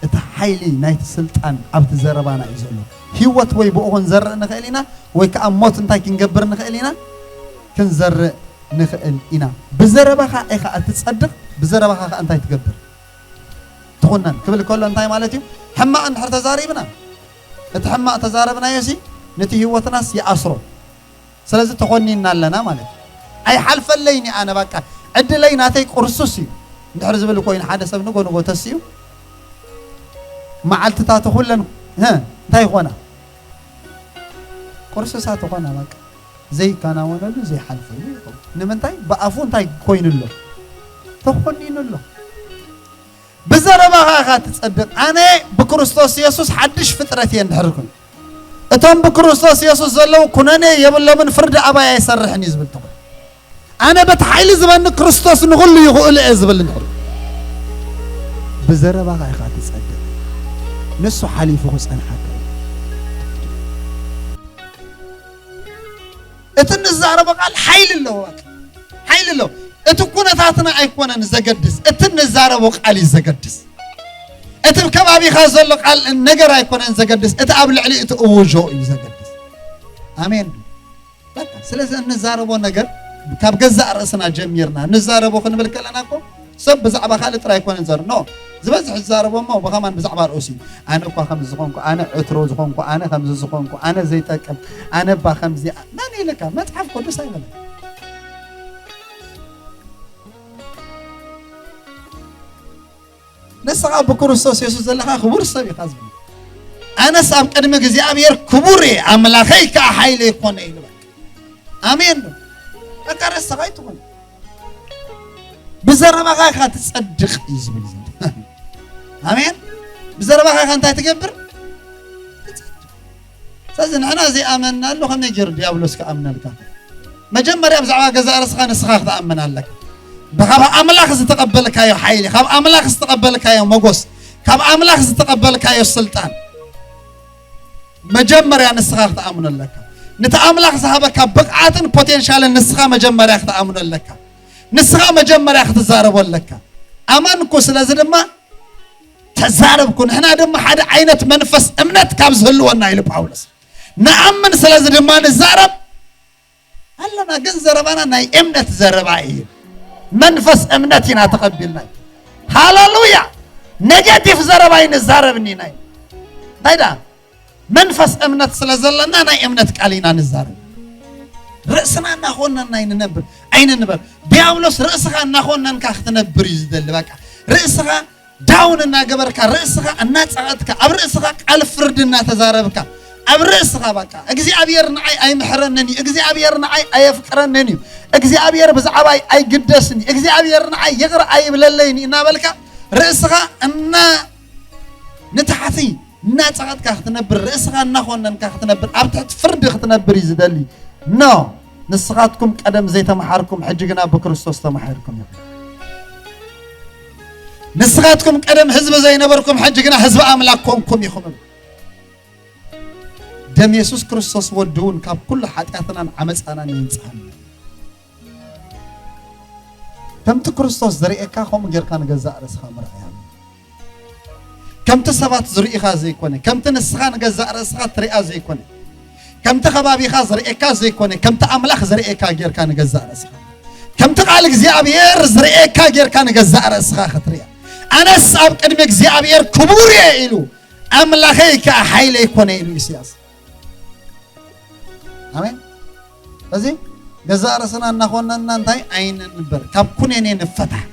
እቲ ሓይሊ ናይቲ ስልጣን ኣብቲ ዘረባና እዩ ዘሎ። ህይወት ወይ ብኡ ክንዘርእ ንኽእል ኢና፣ ወይ ከኣ ሞት እንታይ ክንገብር ንኽእል ኢና? ክንዘርእ ንኽእል ኢና። ብዘረባኻ ኢኻ እትጸድቕ፣ ብዘረባኻ ኸኣ እንታይ ትገብር? ትኹነን ክብል ከሎ እንታይ ማለት እዩ? ሕማቕ እንድሕር ተዛሪብና፣ እቲ ሕማቕ ተዛረብናዮሲ ነቲ ህይወትናስ ይኣስሮ። ስለዚ ተኾኒንና ኣለና ማለት እዩ። ኣይሓልፈለይን እዩ ኣነ፣ በቃ ዕድለይ ናተይ ቁርሱስ እዩ እንድሕር ዝብል ኮይኑ፣ ሓደ ሰብ ንጎ ንጎ ተሲኡ፣ መዓልትታቱ ኩለን፣ ህ፣ እንታይ ይኾና? ቁርሱሳት ይኾና። በቃ ዘይከናወነሉ፣ ዘይሓልፈሉ ይኸውን። ንምንታይ? ብኣፉ እንታይ ኮይኑ ኣሎ? ተኾኒኑ ኣሎ። ብዘረባኻ ኢኻ ትጸድቕ። ኣነ ብክርስቶስ የሱስ ሓድሽ ፍጥረት እየ እንድሕር ኮይኑ፣ እቶም ብክርስቶስ የሱስ ዘለዉ ኩነኔ የብሎምን፣ ፍርዲ ኣባይ ኣይሰርሕን እዩ ዝብል ተኾይኑ፣ ኣነ በቲ ሓይሊ ዝበኒ ክርስቶስ ንኹሉ ይኽእሉ እየ ዝብል እንድሕር፣ ብዘረባኻ ኢኻ ትጸድቕ። ንሱ ሓሊፉ ክጸንሓካ እዩ። እቲ እንዛረቦ ቃል ሓይሊ ኣለዎ። በቃ ሓይሊ ኣለዎ። እቲ ኩነታትና ኣይኮነን ዘገድስ፣ እቲ እንዛረቦ ቃል እዩ ዘገድስ። እቲ ከባቢኻ ዘሎ ቃል ነገር ኣይኮነን ዘገድስ፣ እቲ ኣብ ልዕሊ እቲ እውጆ እዩ ዘገድስ። ኣሜን። በቃ ስለዚ እንዛረቦ ነገር ካብ ገዛእ ርእስና ጀሚርና ንዛረቦ ክንብል ከለና እኮ ሰብ ብዛዕባ ካልእ ጥራይ ኣይኮነን ዘር-፣ ኖ፣ ዝበዝሕ ዝዛረቦ እሞ ብኸማን ብዛዕባ ርእሱ እዩ። ኣነ እኳ ከምዚ ዝኾንኩ፣ ኣነ ዕትሮ ዝኾንኩ፣ ኣነ ከምዚ ዝኾንኩ፣ ኣነ ዘይጠቅም፣ ኣነ እባ ከምዚ፣ መን ኢልካ? መጽሓፍ ቅዱስ ኣይበለን። ንስኻ ብክርስቶስ የሱስ ዘለኻ ክቡር ሰብ ኢኻ ዝብል። ኣነስ ኣብ ቅድሚ እግዚኣብሔር ክቡር እየ፣ ኣምላኸይ ከኣ ሓይለይ ኮነ ኢሉ። በቃ ኣሜን ዶ? በቃ ርእስኻ ኣይትኹን። ብዘረባኻ ኢኻ ትጸድቕ እዩ ዝብል ዘሎ። ኣሜን። ብዘረባኻ ኢኻ እንታይ ትገብር? ትጸድቕ። ስለዚ ንሕና ዘይኣመንናሉ ከመይ ገይሩ ዲያብሎስ ክኣምነልካ? መጀመርያ ብዛዕባ ገዛእ ርእስኻ ንስኻ ክትኣምን ኣለካ። ብካብ ኣምላኽ ዝተቐበልካዮ ሓይሊ፣ ካብ ኣምላኽ ዝተቐበልካዮ መጎስ፣ ካብ ኣምላኽ ዝተቐበልካዮ ስልጣን መጀመርያ ንስኻ ክትኣምኖ ኣለካ። ነቲ ኣምላኽ ዝሃበካ ብቕዓትን ፖቴንሻልን ንስኻ መጀመርያ ክትኣምኖ ኣለካ። ንስኻ መጀመርያ ክትዛረቦ ኣለካ። ኣመንኩ፣ ስለዚ ድማ ተዛረብኩ። ንሕና ድማ ሓደ ዓይነት መንፈስ እምነት ካብ ዝህልወና ኢሉ ጳውሎስ። ንኣምን፣ ስለዚ ድማ ንዛረብ ኣለና፣ ግን ዘረባና ናይ እምነት ዘረባ እዩ። መንፈስ እምነት ኢና ተቐቢልና። ሃሌሉያ። ኔጌቲቭ ዘረባ ኣይንዛረብን ኢና። እንታይ ደኣ? መንፈስ እምነት ስለ ዘለና ናይ እምነት ቃል ኢና ንዛረብ። ርእስና እናኾነና ኣይንነብር፣ ኣይንንበር። ዲያብሎስ ርእስኻ እናኾነንካ ክትነብር እዩ ዝደሊ። በቃ ርእስኻ ዳውን እናገበርካ፣ ርእስኻ እናጸቐጥካ፣ ኣብ ርእስኻ ቃል ፍርዲ እናተዛረብካ፣ ኣብ ርእስኻ በቃ እግዚኣብሔር ንዓይ ኣይምሕረንን እዩ፣ እግዚኣብሔር ንዓይ ኣየፍቅረንን እዩ፣ እግዚኣብሔር ብዛዕባይ ኣይግደስን እዩ፣ እግዚኣብሔር ንዓይ ይቕር ኣይብለለይን እዩ እናበልካ ርእስኻ እና ንታሕቲ እናጸቐጥካ ክትነብር፣ ርእስኻ እናኾነንካ ክትነብር፣ ኣብ ትሕቲ ፍርዲ ክትነብር እዩ ዝደሊ። ኖ፣ ንስኻትኩም ቀደም ዘይተመሓርኩም፣ ሕጂ ግና ብክርስቶስ ተማሒርኩም ኢኹም። ንስኻትኩም ቀደም ህዝቢ ዘይነበርኩም፣ ሕጂ ግና ህዝቢ ኣምላኽ ኮንኩም ኢኹም። ደም የሱስ ክርስቶስ ወዱ እውን ካብ ኩሉ ሓጢኣትናን ዓመፃናን የንጽሃልና። ከምቲ ክርስቶስ ዝርእየካ ከምኡ ጌርካ ንገዛእ ርእስኻ ምርኣይ ኣሎ። ከምቲ ሰባት ዝርእዩኻ ዘይኮነ፣ ከምቲ ንስኻ ንገዛእ ርእስኻ ትሪኣ ዘይኮነ፣ ከምቲ ከባቢኻ ዝርእየካ ዘይኮነ፣ ከምቲ ኣምላኽ ዝርእየካ ጌርካ ንገዛእ ርእስኻ፣ ከምቲ ቃል እግዚኣብሔር ዝርእየካ ጌርካ ንገዛእ ርእስኻ ክትሪኣ። ኣነስ ኣብ ቅድሚ እግዚኣብሔር ክቡር እየ ኢሉ፣ ኣምላኸይ ከኣ ሓይለይ ኮነ ኢሉ ኢሳያስ። ኣሜን። እዚ ገዛእ ርእስና እናኾነና እንታይ ኣይንንበር፣ ካብ ኩነኔ ንፈታሕ።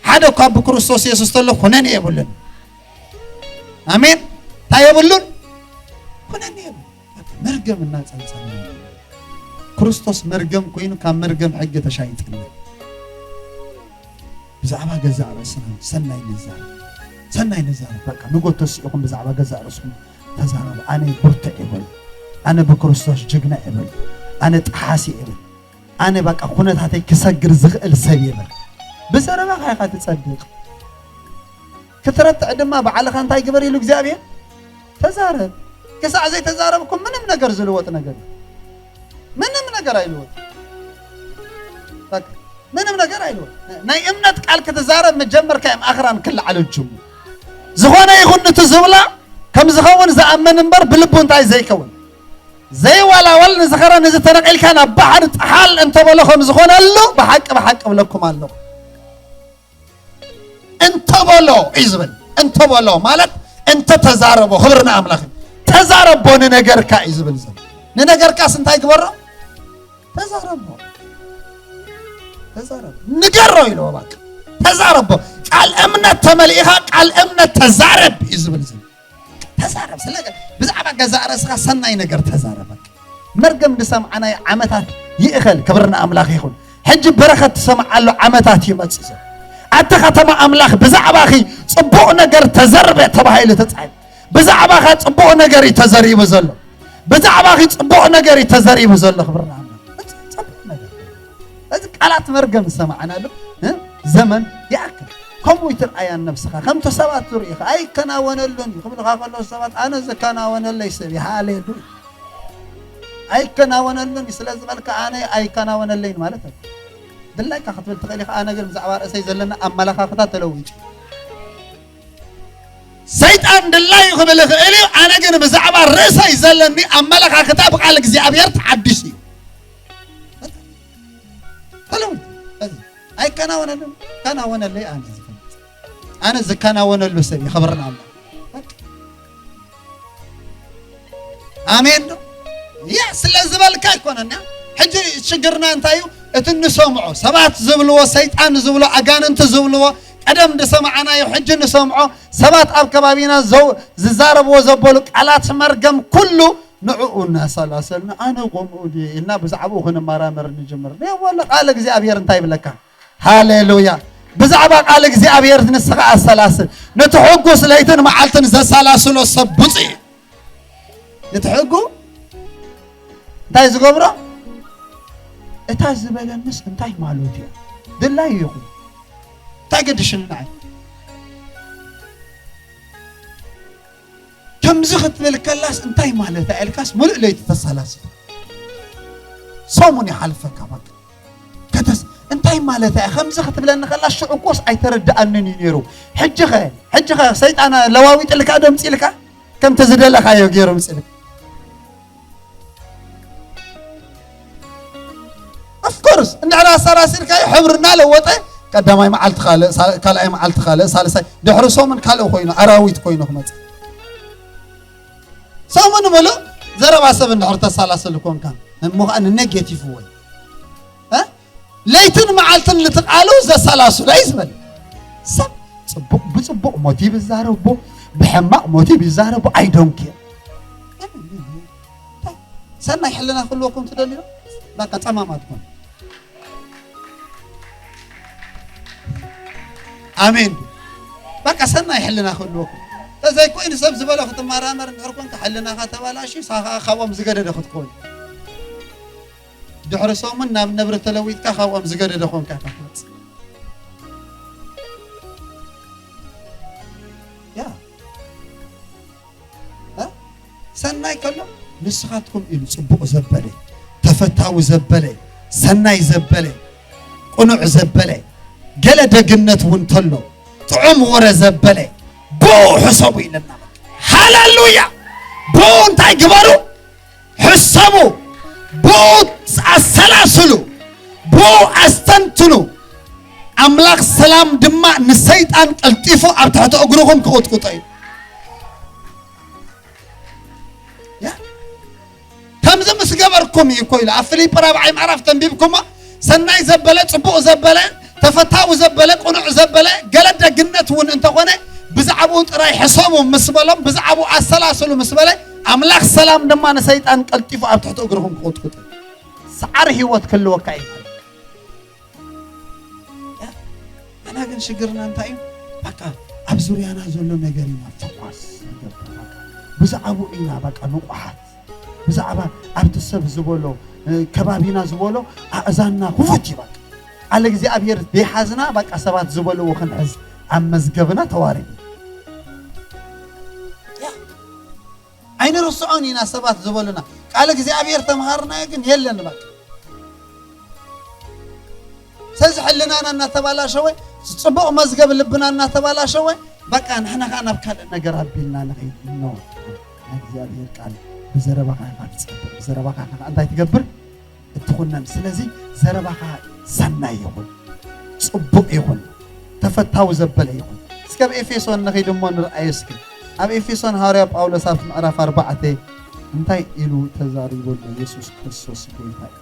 ሓደ እኳ ብክርስቶስ የሱስ ተሎ ኩነኔ የብሉን። ኣሜን። እንታይ የብሉን? ኩነኔ የብሉን። በቃ መርገም እናጸንጸና፣ ክርስቶስ መርገም ኮይኑ ካብ መርገም ሕጊ ተሻይጥና። ብዛዕባ ገዛእ ርእስና ሰናይ ንዛረብ፣ ሰናይ ንዛረብ። በቃ ንጎ ተስኢኹም ብዛዕባ ገዛእ ርእስኹም ተዛረቡ። ኣነ ብርቱዕ ይበሉ፣ ኣነ ብክርስቶስ ጅግና ይበሉ፣ ኣነ ጠሓሲ ይበሉ፣ ኣነ በቃ ኩነታተይ ክሰግር ዝኽእል ሰብ ይበል። ብዘረባኻ ኢኻ ትጸድቕ። ክትረትዕ ድማ ባዕልኻ እንታይ ግበር ኢሉ እግዚኣብሔር? ተዛረብ። ክሳዕ ዘይተዛረብኩም ምንም ነገር ዝልወጥ ነገር የለን። ምንም ነገር ኣይልወጥ። በቃ ምንም ነገር ኣይልወጥ። ናይ እምነት ቃል ክትዛረብ መጀመርካ እዮም ኣኽራን ክለዓሉ ዝጅምሩ። ዝኾነ ይኹን ንቱ ዝብላ ከም ዝኸውን ዝኣምን እምበር ብልቡ እንታይ ዘይከውን ዘይወላወል ንዝኸረ ንዝተነቒልካ ናብ ባሕሪ ጠሓል እንተበሎ ከም ዝኾነሉ ብሓቂ ብሓቂ እብለኩም ኣለኹ። እንተበሎ እዩ ዝብል። እንተበሎ ማለት እንተተዛረቦ፣ ክብሪ ንኣምላኽ እዩ። ተዛረቦ ንነገርካ እዩ ዝብል ዘሎ። ንነገርካስ እንታይ ግበሮ? ተዛረቦ። ተዛረቦ። ንገሮ ኢልዎ በቃ። ተዛረቦ። ቃል እምነት ተመሊእኻ ቃል እምነት ተዛረብ እዩ ዝብል ዘሎ። ተዛረብ። ስለ ብዛዕባ ገዛእ ርእስኻ ሰናይ ነገር ተዛረብ። በቃ መርገም ዝሰምዓናዮ ዓመታት ይእኸል። ክብሪ ንኣምላኽ ይኹን። ሕጂ በረኸት ትሰምዓሉ ዓመታት ይመጽእ ዘሎ። ኣቲ ከተማ ኣምላኽ ብዛዕባኺ ጽቡቕ ነገር ተዘርበ ተባሂሉ ተጻሒፉ። ብዛዕባኻ ጽቡቕ ነገር እዩ ተዘሪቡ ዘሎ። ብዛዕባኺ ጽቡቕ ነገር እዩ ተዘሪቡ ዘሎ። ክብሪ ንኣምላኽ። ጽቡቕ ነገር። እዚ ቃላት መርገም ዝሰማዕናሉ፣ እ፣ ዘመን ይኣክል። ከምኡ ይትርኣያን ነብስኻ። ከምቲ ሰባት ዝርእዩኻ ኣይከናወነሉን እዩ ክብልኻ ከለዉ ሰባት ኣነ ዝከናወነለይ ሰብ እዩ። ሃሌሉያ። ኣይከናወነሉን እዩ ስለ ዝበልካ ኣነ ኣይከናወነለይን ማለት ኣይኮነን። ድላይካ ክትብል ትኽእል ኢኻ። ኣነ ግን ብዛዕባ ርእሰይ ዘለኒ ኣመለኻኽታ ተለዊጡ። ሰይጣን ድላዩ ክብል ይኽእል እዩ። ኣነ ግን ብዛዕባ ርእሰይ ዘለኒ ኣመለኻኽታ ብቃል እግዚኣብሔር ተሓዲሱ እዩ። ተለዊጡ። ኣይከናወነሉን። ከናወነለይ ኣነ ዝፈልጥ። ኣነ ዝከናወነሉ ሰብ ይኸብርና ኣሎ። ኣሜን ዶ? ያ ስለ ዝበልካ ኣይኮነን። ያ ሕጂ ሽግርና እንታይ እዩ? እቲ እንሰምዖ ሰባት ዝብልዎ፣ ሰይጣን ዝብሎ፣ ኣጋንንቲ ዝብልዎ፣ ቀደም ዝሰማዕናዮ ሕጂ እንሰምዖ፣ ሰባት ኣብ ከባቢና ዘው-፣ ዝዛረብዎ ዘበሉ ቃላት መርገም ኩሉ ንዕኡ እናሰላሰልና ኣነ ከምኡ ድየ ኢልና ብዛዕባኡ ክንመራመር ንጅምር። ናይ ወላ ቃል እግዚኣብሔር እንታይ ይብለካ? ሃሌሉያ። ብዛዕባ ቃል እግዚኣብሔር ንስኻ ኣሰላስል። ነቲ ሕጉስ ለይትን መዓልትን ዘሰላስሎ ሰብ ብፁዕ እዩ። ነቲ ሕጉ እንታይ ዝገብሮ? እታ ዝበለንስ እንታይ ማለቱ እያ? ድላዩ ይኹን። እንታይ ገድሽኒ ንዓይ? ከምዚ ክትብል ከላስ እንታይ ማለታ ኢልካስ ሙሉእ ለይቲ ተሰላስል። ሰሙን ይሓልፈካ በቃ። ከተስ-፣ እንታይ ማለታ እያ? ከምዚ ክትብለኒ ከላ ሽዑ እኮስ ኣይተረድኣንን እዩ ነይሩ። ሕጂ ኸ፣ ሕጂ ኸ ሰይጣን ለዋዊጥልካ ዶ ኣምጺእልካ? ከምቲ ዝደለኻዮ ገይሩ ኣምጺእልካ። Of course፣ እንድሕር ኣሰላሲልካዮ ሕብሪ እናለወጠ ቀዳማይ መዓልቲ ካልእ፣ ሳ-፣ ካልኣይ መዓልቲ ካልእ፣ ሳልሳይ፣ ድሕሪ ሰሙን ካልእ ኮይኑ፣ ኣራዊት ኮይኑ ክመጽእ። ሰሙን ምሉእ ዘረባ ሰብ እንድሕር ተሰላስል ኮንካ፣ እሞ ኸኣ ንኔጌቲቭ ወይ፣ እ? ለይትን መዓልትን ልትቃሉ ዘሰላስሎ እዩ ዝበል። ሰብ ጽቡቕ ብጽቡቕ ሞቲቭ ይዛረቦ፣ ብሕማቕ ሞቲቭ ይዛረቦ፣ I don't care። ሰናይ ሕልና ክህልወኩም ትደልዩ? በቃ ጸማማት ኮኑ። ኣሜን። በቃ ሰናይ ሕልና ክህልወኩም። ተዘይኮይኑ ሰብ ዝበሎ ክትመራመር እንድሕር ኮንካ ሕልናኻ ተባላሽዩ፣ ሳኻ ካብኦም ዝገደደ ክትኮን። ድሕሪ ሰሙን ናብ ነብሪ ተለዊጥካ ካብኦም ዝገደደ ኮንካ ኢኻ ትመጽእ። ያ። እ? ሰናይ ከሎ ንስኻትኩም ኢሉ ጽቡቕ ዘበለ፣ ተፈታዊ ዘበለ፣ ሰናይ ዘበለ፣ ቅኑዕ ዘበለ፣ ገለ ደግነት እውን ተሎ፣ ጥዑም ወረ ዘበለ፣ ብኡ ሕሰቡ ኢለና። ሃሌሉያ! ብኡ እንታይ ግበሩ? ሕሰቡ፣ ብኡ ኣሰላስሉ፣ ብኡ ኣስተንትኑ። ኣምላኽ ሰላም ድማ ንሰይጣን ቀልጢፉ ኣብ ትሕቲ እግርኹም ክቕጥቅጦ እዩ። ያ? ከምዚ ምስ ገበርኩም እዩ እኮ ኢሉ ኣብ ፊልጲ ራብዓይ ምዕራፍ ተንቢብኩሞ፣ ሰናይ ዘበለ፣ ጽቡቕ ዘበለ፣ ተፈታዊ ዘበለ፣ ቅኑዕ ዘበለ፣ ገለ ደግነት እውን እንተኾነ ብዛዕባኡ ጥራይ ሕሰቡ ምስ በሎም፣ ብዛዕባኡ ኣሰላስሉ ምስ በለ፣ ኣምላኽ ሰላም ድማ ንሰይጣን ቀልጢፉ ኣብ ትሕቲ እግርኹም ክቕጥቅጦ እዩ። ሰዓሪ ህይወት ክህልወካ እዩ። ኣና ግን ሽግርና እንታይ እዩ? በቃ ኣብ ዙርያና ዘሎ ነገር ኢና ፎኳስ ንገብር። በቃ ብዛዕባኡ ኢና በቃ ንቑሓት። ብዛዕባ ኣብቲ ሰብ ዝበሎ፣ እ፣ ከባቢና ዝበሎ ኣእዛንና ክፉት እዩ በቃ። ቃል እግዚኣብሔር ዘይሓዝና በቃ ሰባት ዝበልዎ ክንሕዝ ኣብ መዝገብና ተዋሪዱ። ያ፣ ኣይንርስዖን ኢና ሰባት ዝበሉና። ቃል እግዚኣብሔር ተምሃርናዮ ግን የለን በቃ። ስለዚ ሕልናና እናተባላሸወ፣ ጽቡቕ መዝገብ ልብና እናተባላሸወ፣ በቃ ንሕና ከኣ ናብ ካልእ ነገር ኣቢልና ንኸይድ። እኖ፣ ናይ እግዚኣብሔር ቃል ብዘረባኻ ኢኻ ትጸብቕ፣ ብዘረባኻ ኢኻ እንታይ ትገብር? እትኹነን። ስለዚ ዘረባኻ ሰናይ ይኹን፣ ጽቡቕ ይኹን፣ ተፈታዊ ዘበለ ይኹን። እስከ ኣብ ኤፌሶን ንኸይድ እሞ ንርኣዮ እስከ። ኣብ ኤፌሶን ሃዋርያ ጳውሎስ ኣብቲ ምዕራፍ ኣርባዕተ እንታይ ኢሉ ተዛሪቡ ኣሎ? የሱስ ክርስቶስ ጎይታ እዩ።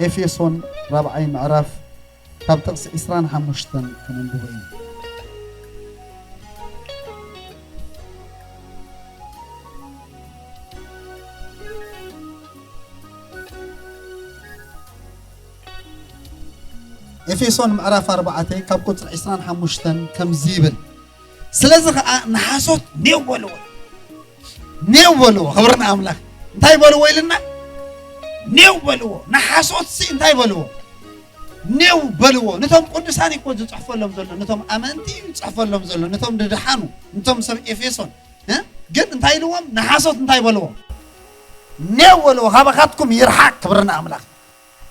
ኤፌሶን ራብዓይ ምዕራፍ ካብ ጥቕሲ ዕስራን ሓሙሽተን ከነንብቦ ኢና። ኤፌሶን ምዕራፍ ኣርባዕተ ካብ ቁጽሪ ዕስራን ሓሙሽተን ከምዚ ይብል፣ ስለዚ ኸኣ ንሓሶት ኔው በልዎ። ኔው በልዎ። ክብሪ ንኣምላኽ። እንታይ በልዎ ኢልና? ኔው በልዎ። ንሓሶትሲ እንታይ በልዎ? ኔው በልዎ። ነቶም ቅዱሳን እኮ ዝጽሕፈሎም ዘሎ፣ ነቶም ኣመንቲ ዝጽሕፈሎም ዘሎ፣ ነቶም ድድሓኑ፣ ነቶም ሰብ ኤፌሶን፣ እ? ግን እንታይ ኢልዎም? ንሓሶት እንታይ በልዎም? ኔው በልዎ፣ ካባኻትኩም ይርሓቅ። ክብሪ ንኣምላኽ።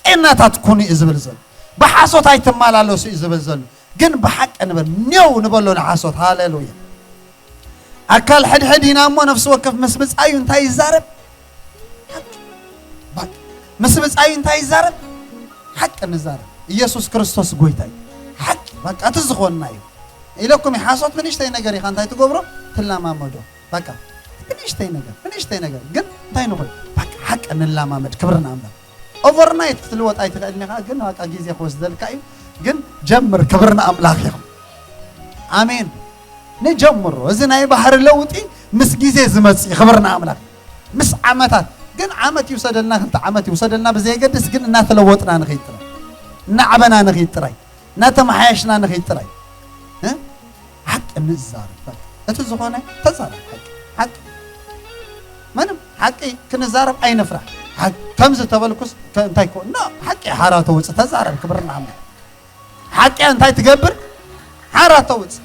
ጤናታት ኩኑ እዩ ዝብል ዘሎ። ብሓሶት ኣይትመላለሱ እዩ ዝብል ዘሎ። ግን ብሓቂ ንበል፣ ኔው ንበሎ ንሓሶት። ሃሌሉያ። ኣካል ሕድሕድ ኢና እሞ ነፍሲ ወከፍ ምስ ብጻዩ እንታይ ይዛረብ? ሓቂ። ባክ። ምስ ብጻዩ እንታይ ይዛረብ? ሓቂ ንዛረብ። ኢየሱስ ክርስቶስ ጎይታ እዩ። ሓቂ። ባክ። እቲ ዝኾንና እዩ። ኢለኩም እዩ፣ ሓሶት ብንእሽተይ ነገር ኢኻ እንታይ ትገብሮ? ትለማመዶ። ባካ። ብንእሽተይ ነገር፣ ብንእሽተይ ነገር። ግን እንታይ ንኾን? ባካ፣ ሓቂ ንለማመድ። ክብሪ ንኣምላኽ። ኦቨርናይት ክትልወጥ ኣይትኽእልን ኢኻ፣ ግን በቃ ግዜ ክወስደልካ እዩ። ግን ጀምር። ክብሪ ንኣምላኽ ይኹን። ኣሜን። ንጀምሮ። እዚ ናይ ባህሪ ለውጢ ምስ ግዜ ዝመጽእ እዩ። ክብሪ ንኣምላኽ። ምስ ዓመታት። ግን ዓመት ይውሰደልና፣ ክልተ ዓመት ይውሰደልና ብዘየገድስ፣ ግን እናተለወጥና ንኸይድ ጥራይ። እናዓበና ንኸይድ ጥራይ። እናተመሓየሽና ንኸይድ ጥራይ። እ? ሓቂ ንዛረብ። በቃ። እቲ ዝኾነ ተዛረብ። ሓቂ። ሓቂ። ምንም ሓቂ ክንዛረብ ኣይንፍራሕ። ሓቂ። ከምዚ ተበልኩስ ከ-፣ እንታይ ኮ-፣ ኖ፣ ሓቂ ሓራ ተውጽእ። ተዛረብ። ክብሪ ንኣምላኽ። ሓቂ እንታይ ትገብር? ሓራ ተውጽእ።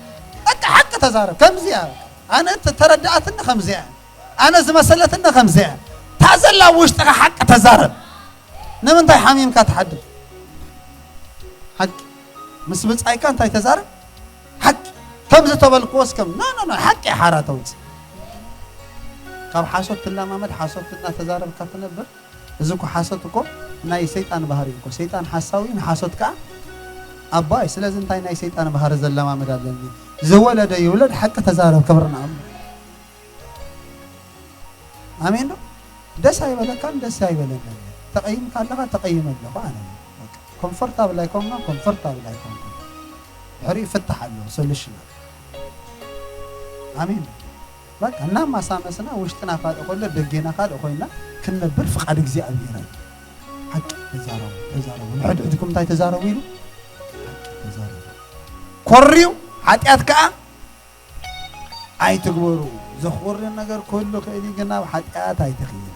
በቃ ሓቂ ተዛረብ። ከምዚ እያ። ኣነ ተ-፣ ተረዳኣትኒ ከምዚ እያ። ኣነ ዝመሰለትኒ ከምዚ እያ። እታ ዘላ ኣብ ውሽጥኻ ሓቂ ተዛረብ። ንምንታይ ሓሚምካ ትሓድር? ሓቂ። ምስ ብጻይካ እንታይ ተዛረብ? ሓቂ። ከም ዝተበልክዎስ ከም፣ ኖ፣ ኖ፣ ኖ፣ ሓቂ ሓራ ተውጽእ። ካብ ሓሶት ትለማመድ፣ ሓሶት እናተዛረብካ ትነብር። እዚ እኮ ሓሶት እኮ ናይ ሰይጣን ባህሪ እዩ እኮ። ሰይጣን ሓሳዊ እዩ፣ ንሓሶት ከኣ ኣቦ እዩ። ስለዚ እንታይ ናይ ሰይጣን ባህሪ ዘለማመድ ኣለኒ? ዝወለደ ይውለድ፣ ሓቂ ተዛረብ፣ ክብሪ ንኣምላኽ። ኣሜን ዶ? ደስ ኣይበለካን ደስ ኣይበለንን። ተቐይምካ ኣለኻ፣ ተቐይመ ኣለኹ ኣነ። በቃ። ኮምፎርታብል ኣይኮንና፣ ኮምፎርታብል ኣይኮንኩን። ድሕሪኡ ፍታሕ ኣሎ፣ ሶሉሽን ኣሎ። ኣሜን። በቃ፣ እናማሳመስና ውሽጥና ካልእ ኮሎ፣ ደጌና ካልእ ኮይና ክንነብር ፍቓድ እግዚኣብሔር እዩ። ሓቂ ተዛረቡ፣ ተዛረቡ። ንሕድሕድኩም እንታይ ተዛረቡ ኢሉ? ሓቂ ተዛረቡ። ኮርዩ፣ ሓጢኣት ከኣ ኣይትግበሩ። ዘኹርዕ ነገር ኩሉ ክእል እዩ፣ ግን ናብ ሓጢኣት ኣይትኽይድ።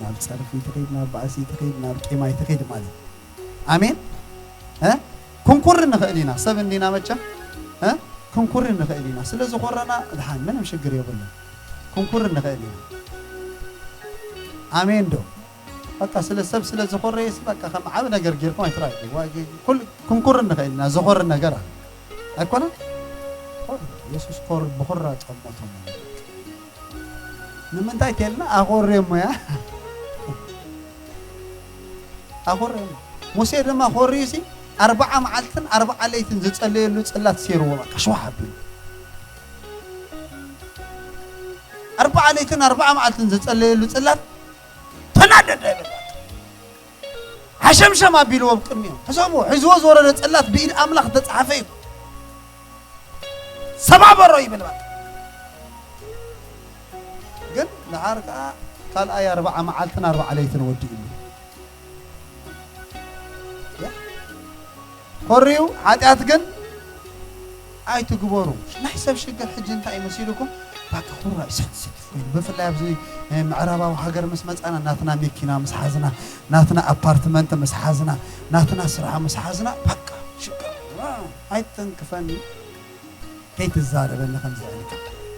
ናብ ጸርፊ ትኸይድ፣ ናብ ባእሲ ትኸይድ፣ ናብ ቂም ኣይትኸይድ ማለት እዩ። ኣሜን። እ? ክንኩሪ ንኽእል ኢና። ሰብ እንዲና መቸም። እ? ክንኩሪ ንኽእል ኢና። ስለ ዝኾረና ድሓን ምንም ሽግር የብሉን። ክንኩሪ ንኽእል ኢና። ኣሜን ዶ? በቃ ስለ ሰብ ስለ ዝኾረየስ በቃ ከም ዓቢ ነገር ጌርኩም ኣይትረኣዩ። ዋ-፣ ኩል-፣ ክንኩሪ ንኽእል ኢና። ዝኾሪ ነገር ኣለ። ኣይኮነን? ኮር-፣ የሱስ ኮር-፣ ብኹራ ጠመቶም። ንምንታይ ተልና ኣኾርዮ እሞ እያ። ኣኾርዮ እሞ። ሙሴ ድማ ኮርዩ ሲ ኣርብዓ መዓልትን ኣርብዓ ለይትን ዝጸለየሉ ጽላት ሴርዎ በቃ ሽዋሕ ኣቢሉ። ኣርብዓ ለይትን ኣርብዓ መዓልትን ዝጸለየሉ ጽላት ተናደደ ይብል። ሓሸምሸም ኣቢልዎ ኣብ ቅድሚኦም። ሕሰቡ፣ ሒዝዎ ዝወረደ ጽላት ብኢድ ኣምላኽ ዝተጻሕፈ እዩ። ሰባበሮ ይብል በቃ። ግን ደሓር ከኣ ካልኣይ ኣርብዓ መዓልትን ኣርብዓ ለይትን ወዲእሉ። ያ? ኮርዩ ሓጢኣት ግን ኣይትግበሩ። ናይ ሰብ ሽግር ሕጂ እንታይ እዩ መሲልኩም? ባካ ኩራይ ሰንሲቲቭ ኮይኑ፣ ብፍላይ ኣብዚ፣ እ፣ ምዕራባዊ ሃገር ምስ መጻና፣ ናትና መኪና ምስ ሓዝና፣ ናትና ኣፓርትመንት ምስ ሓዝና፣ ናትና ስራሕ ምስ ሓዝና፣ ባካ ሽግር፣ እ፣ ኣይተንክፈኒ። ከይትዛረበኒ ከምዚ ኢልካ።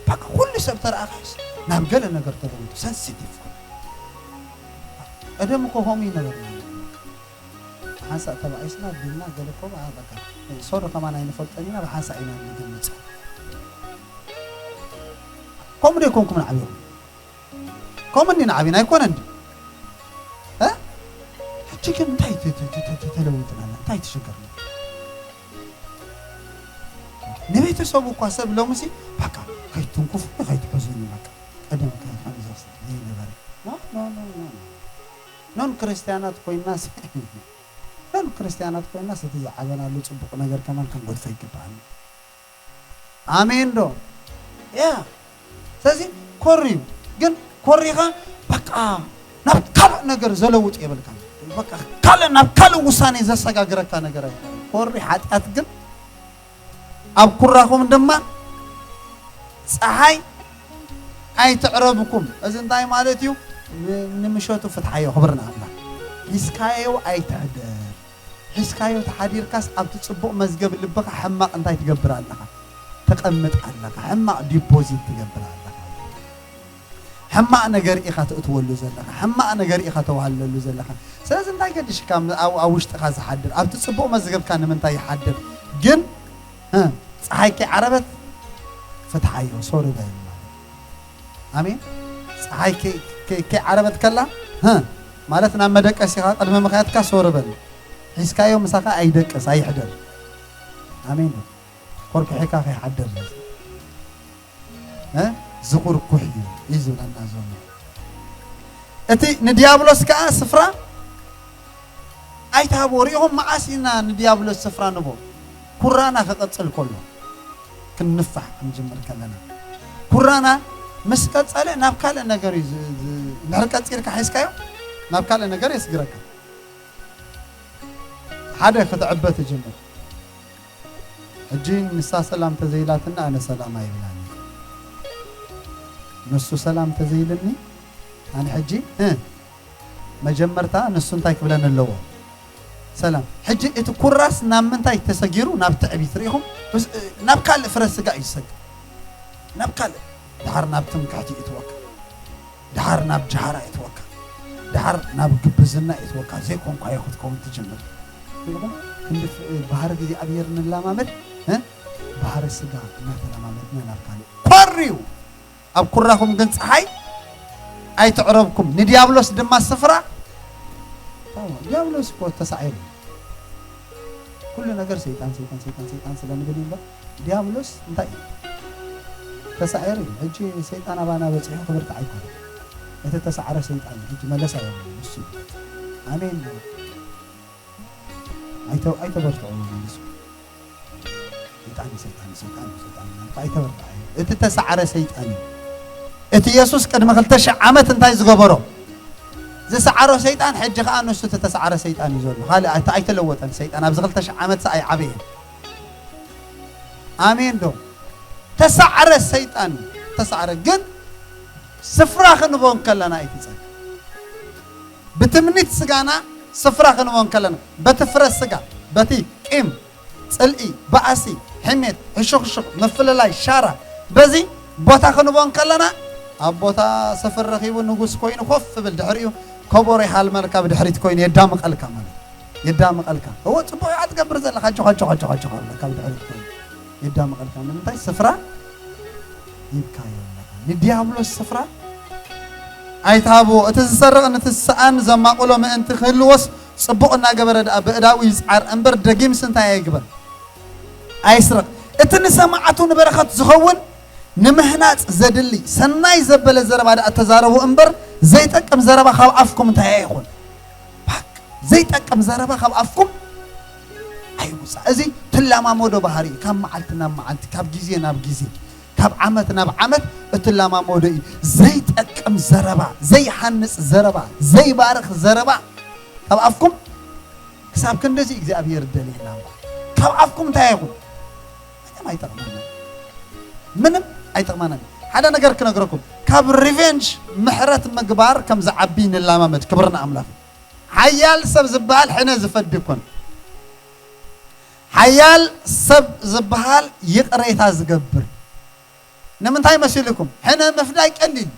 ባካ ኩሉ ሰብ ተረኣኻስ ናብ ገለ ነገር ተለውጡ፣ ሰንሲቲቭ ኮይኑ። ቀደም እኮ ከምኡ ይነበርና። ሓንሳእ ተባኢስና ድና ገለ እኮ በቃ ሶሪ ከማን ኣይንፈልጦን ኢና፣ ብሓንሳእ ኢና ንድምፅ። ከምኡ ዶ ይኮንኩም ንዓብኹም? ከምኡ እንዲ ንዓብና ኣይኮነን ድዩ? እ? ሕጂ ግን እንታይ ተ-፣ ተ-፣ ተ-፣ ተ-፣ ተ-፣ ተለውጥና ኣላ? እንታይ ተሸገርና? ንቤተሰቡ እኳ ሰብ ሎምሲ በቃ ከይትንኩፉኒ፣ ከይትሕዙኒ፣ በቃ ቀደም ከ-፣ ከምዚ ዘይነበረ። ኖ፣ ኖ፣ ኖ፣ ኖ፣ ኖ። ኖን ክርስቲያናት ኮይናስ፣ ኖን ክርስቲያናት ኮይናስ እቲ ዝዓበናሉ ጽቡቕ ነገር ከማን ክንጎድፎ ይግባኣና። ኣሜን ዶ? ያ። ስለዚ ኮሪ እዩ። ግን ኮሪኻ በቃ ናብ ካልእ ነገር ዘለውጥ የብልካ። በቃ ካልእ፣ ናብ ካልእ ውሳኔ ዘሰጋግረካ ነገር ኣይኮነን። ኮሪ ሓጢኣት ግን ኣብ ኩራኹም ድማ ጸሓይ ኣይትዕረብኩም። እዚ እንታይ ማለት እዩ? ን-፣ ንምሸቱ ፍትሓዮ፣ ክብሪ ንኣምላኽ። ሒዝካዮ ኣይትሕደር። ሒዝካዮ ተሓዲርካስ ኣብቲ ጽቡቕ መዝገብ ልብኻ ሕማቕ እንታይ ትገብር ኣለኻ? ተቐምጥ ኣለኻ። ሕማቕ ዲፖዚት ትገብር ኣለኻ። ሕማቕ ነገር ኢኻ ተእትወሉ ዘለኻ። ሕማቕ ነገር ኢኻ ተዋህለሉ ዘለኻ። ስለዚ እንታይ ገዲሽካ ኣብ ውሽጥኻ ዝሓድር ኣብቲ ጽቡቕ መዝገብካ ንምንታይ ይሓድር? ግን እ፣ ፀሓይ ከይዓረበት ፍትሓዮ፣ ሶሪ በል ማለት። ኣሜን። ፀሓይ ከይ- ከይ- ከይዓረበት ከላ እ፣ ማለት ናብ መደቀሲኻ ቅድሚ ምኽያድካ ሶሪ በል። ሒዝካዮ ምሳኻ ኣይደቅስ ኣይሕደር። ኣሜን። ኮርኩሒካ ከይሓድር እ፣ ዝኹርኩሕ እዩ እዩ ዝብለና ዘሎ። እቲ ንዲያብሎስ ከዓ ስፍራ ኣይትሃብዎ። ሪኢኹም መዓስ ኢና ንዲያብሎስ ስፍራ ንቦ? ኩራና ክቐጽል ከሎ ክንንፋሕ ክንጅምር ከለና ኩራና ምስ ቀጸለ ናብ ካልእ ነገር እዩ ዝ- ዝ- እንድሕር ቀጺልካ ሒዝካዮ ናብ ካልእ ነገር የስግረካ። ሓደ ክትዕበ ትጅምር። ሕጂ ንሳ ሰላም ተዘይላትና ኣነ ሰላም ኣይብላን። ንሱ ሰላም ተዘይልኒ ኣነ ሕጂ እ፣ መጀመርታ ንሱ እንታይ ክብለኒ ኣለዎ? ሰላም። ሕጂ እቲ ኩራስ ናብ ምንታይ ተሰጊሩ? ናብ ትዕቢት። ርኢኹም? ምስ- ናብ ካልእ ፍረ ስጋ እዩ ዝሰግር። ናብ ካልእ። ድሓር ናብ ትምክሕቲ ይእትወካ። ድሓር ናብ ጃህራ ይእትወካ። ድሓር ናብ ግብዝና ይእትወካ። ዘይኮንኳዮ ክትከውን ትጅምር። ርኢኹም? ክንዲ ፍ- ባህሪ እግዚኣብሔር ንላማመድ እ? ባህሪ ስጋ እናተላማመድና ናብ ካልእ ኮርዩ። ኣብ ኩራኹም ግን ፀሓይ ኣይትዕረብኩም፣ ንዲያብሎስ ድማ ስፍራ። ታው፣ ዲያብሎስ እኮ ተሳዒሩ። ኩሉ ነገር ሰይጣን ሰይጣን ሰይጣን ሰይጣን ስለ ንብል እዩ እምበር ዲያብሎስ እንታይ እዩ? ተሳዒሩ እዩ። ሕጂ ሰይጣን ኣባና በፂሑ ክብርታዕ ኣይኮነን። እቲ ተሳዕረ ሰይጣን እዩ። ሕጂ መለሳ የብሉን። ንሱ እዩ። ኣሜን። ኣይተ- ኣይተበርትዑ መለሱ። ሰይጣን ሰይጣን ሰይጣን ሰይጣን እናልካ ኣይተበርትዓዮ። እቲ ተሳዕረ ሰይጣን እዩ። እቲ የሱስ ቅድሚ ክልተ ሺሕ ዓመት እንታይ ዝገበሮ? ዝሰዓሮ ሰይጣን ሕጂ ከዓ ንሱ እቲ ተሳዕረ ሰይጣን እዩ ዘሎ። ካልእ ኣይ- ኣይተለወጠን። ሰይጣን ኣብዚ ክልተ ሺሕ ዓመት ሰ ኣይዓበየን። ኣሜን ዶ? ተሳዕረ ሰይጣን እዩ። ተሳዕረ ግን ስፍራ ክንቦ እንከለና ኣይትጸግ ብትምኒት ስጋና ስፍራ ክንቦ እንከለና በቲ ፍረ ስጋ በቲ ቂም፣ ጽልኢ፣ ባእሲ፣ ሕሜት፣ ሕሹኽሹኽ፣ ምፍልላይ፣ ሻራ በዚ ቦታ ክንቦ እንከለና ኣብ ቦታ ሰፈር ረኺቡ ንጉስ ኮይኑ ኮፍ ብል ድሕሪኡ ከበሮ ይሃልመልካ ብድሕሪት ኮይኑ የዳምቐልካ ማለት የዳምቐልካ። እወ ጽቡቕ ኢኻ ትገብር ዘለኻ፣ ጆኻ፣ ጆኻ፣ ጆኻ፣ ጆኻ፣ ጆኻ፣ ካብ ድሕሪት ኮይኑ የዳምቐልካ። ንምንታይ? ስፍራ ሂብካዮ ኣለኻ። ንዲያብሎስ ስፍራ ኣይትሃብዎ። እቲ ዝሰርቕ ነቲ ዝሰኣን ዘማቕሎ ምእንቲ ክህልዎስ፣ ጽቡቕ እናገበረ ደኣ ብእዳዉ ይጽዓር እምበር፣ ደጊምስ እንታይ ኣይግበር? ኣይስረቕ። እቲ ንሰማዕቱ ንበረኸት ዝኸውን ንምህናጽ ዘድሊ ሰናይ ዘበለ ዘረባ ደኣ ተዛረቡ እምበር፣ ዘይጠቅም ዘረባ ካብ ኣፍኩም እንታይ ኣይኹን። ባክ፣ ዘይጠቅም ዘረባ ካብ ኣፍኩም ኣይውጻእ። እዚ ትለማመዶ ባህሪ እዩ። ካብ መዓልቲ ናብ መዓልቲ፣ ካብ ግዜ ናብ ግዜ፣ ካብ ዓመት ናብ ዓመት እትለማመዶ እዩ። ዘይጠቅም ዘረባ፣ ዘይሃንጽ ዘረባ፣ ዘይባርኽ ዘረባ ካብ ኣፍኩም ክሳብ ክንድዚ እግዚኣብሔር ደልየና እምበር። ካብ ኣፍኩም እንታይ ኣይኹን። ምንም ኣይጠቕመና። ምንም ኣይጠቕመናን። ሓደ ነገር ክነግረኩም፣ ካብ ሪቨንጅ ምሕረት ምግባር ከም ዝዓቢ ንላማመድ። ክብሪ ንኣምላኽ። ሓያል ሰብ ዝበሃል ሕነ ዝፈዲ ይኮን። ሓያል ሰብ ዝበሃል ይቕሬታ ዝገብር። ንምንታይ መሲልኩም? ሕነ ምፍዳይ ቀሊል፣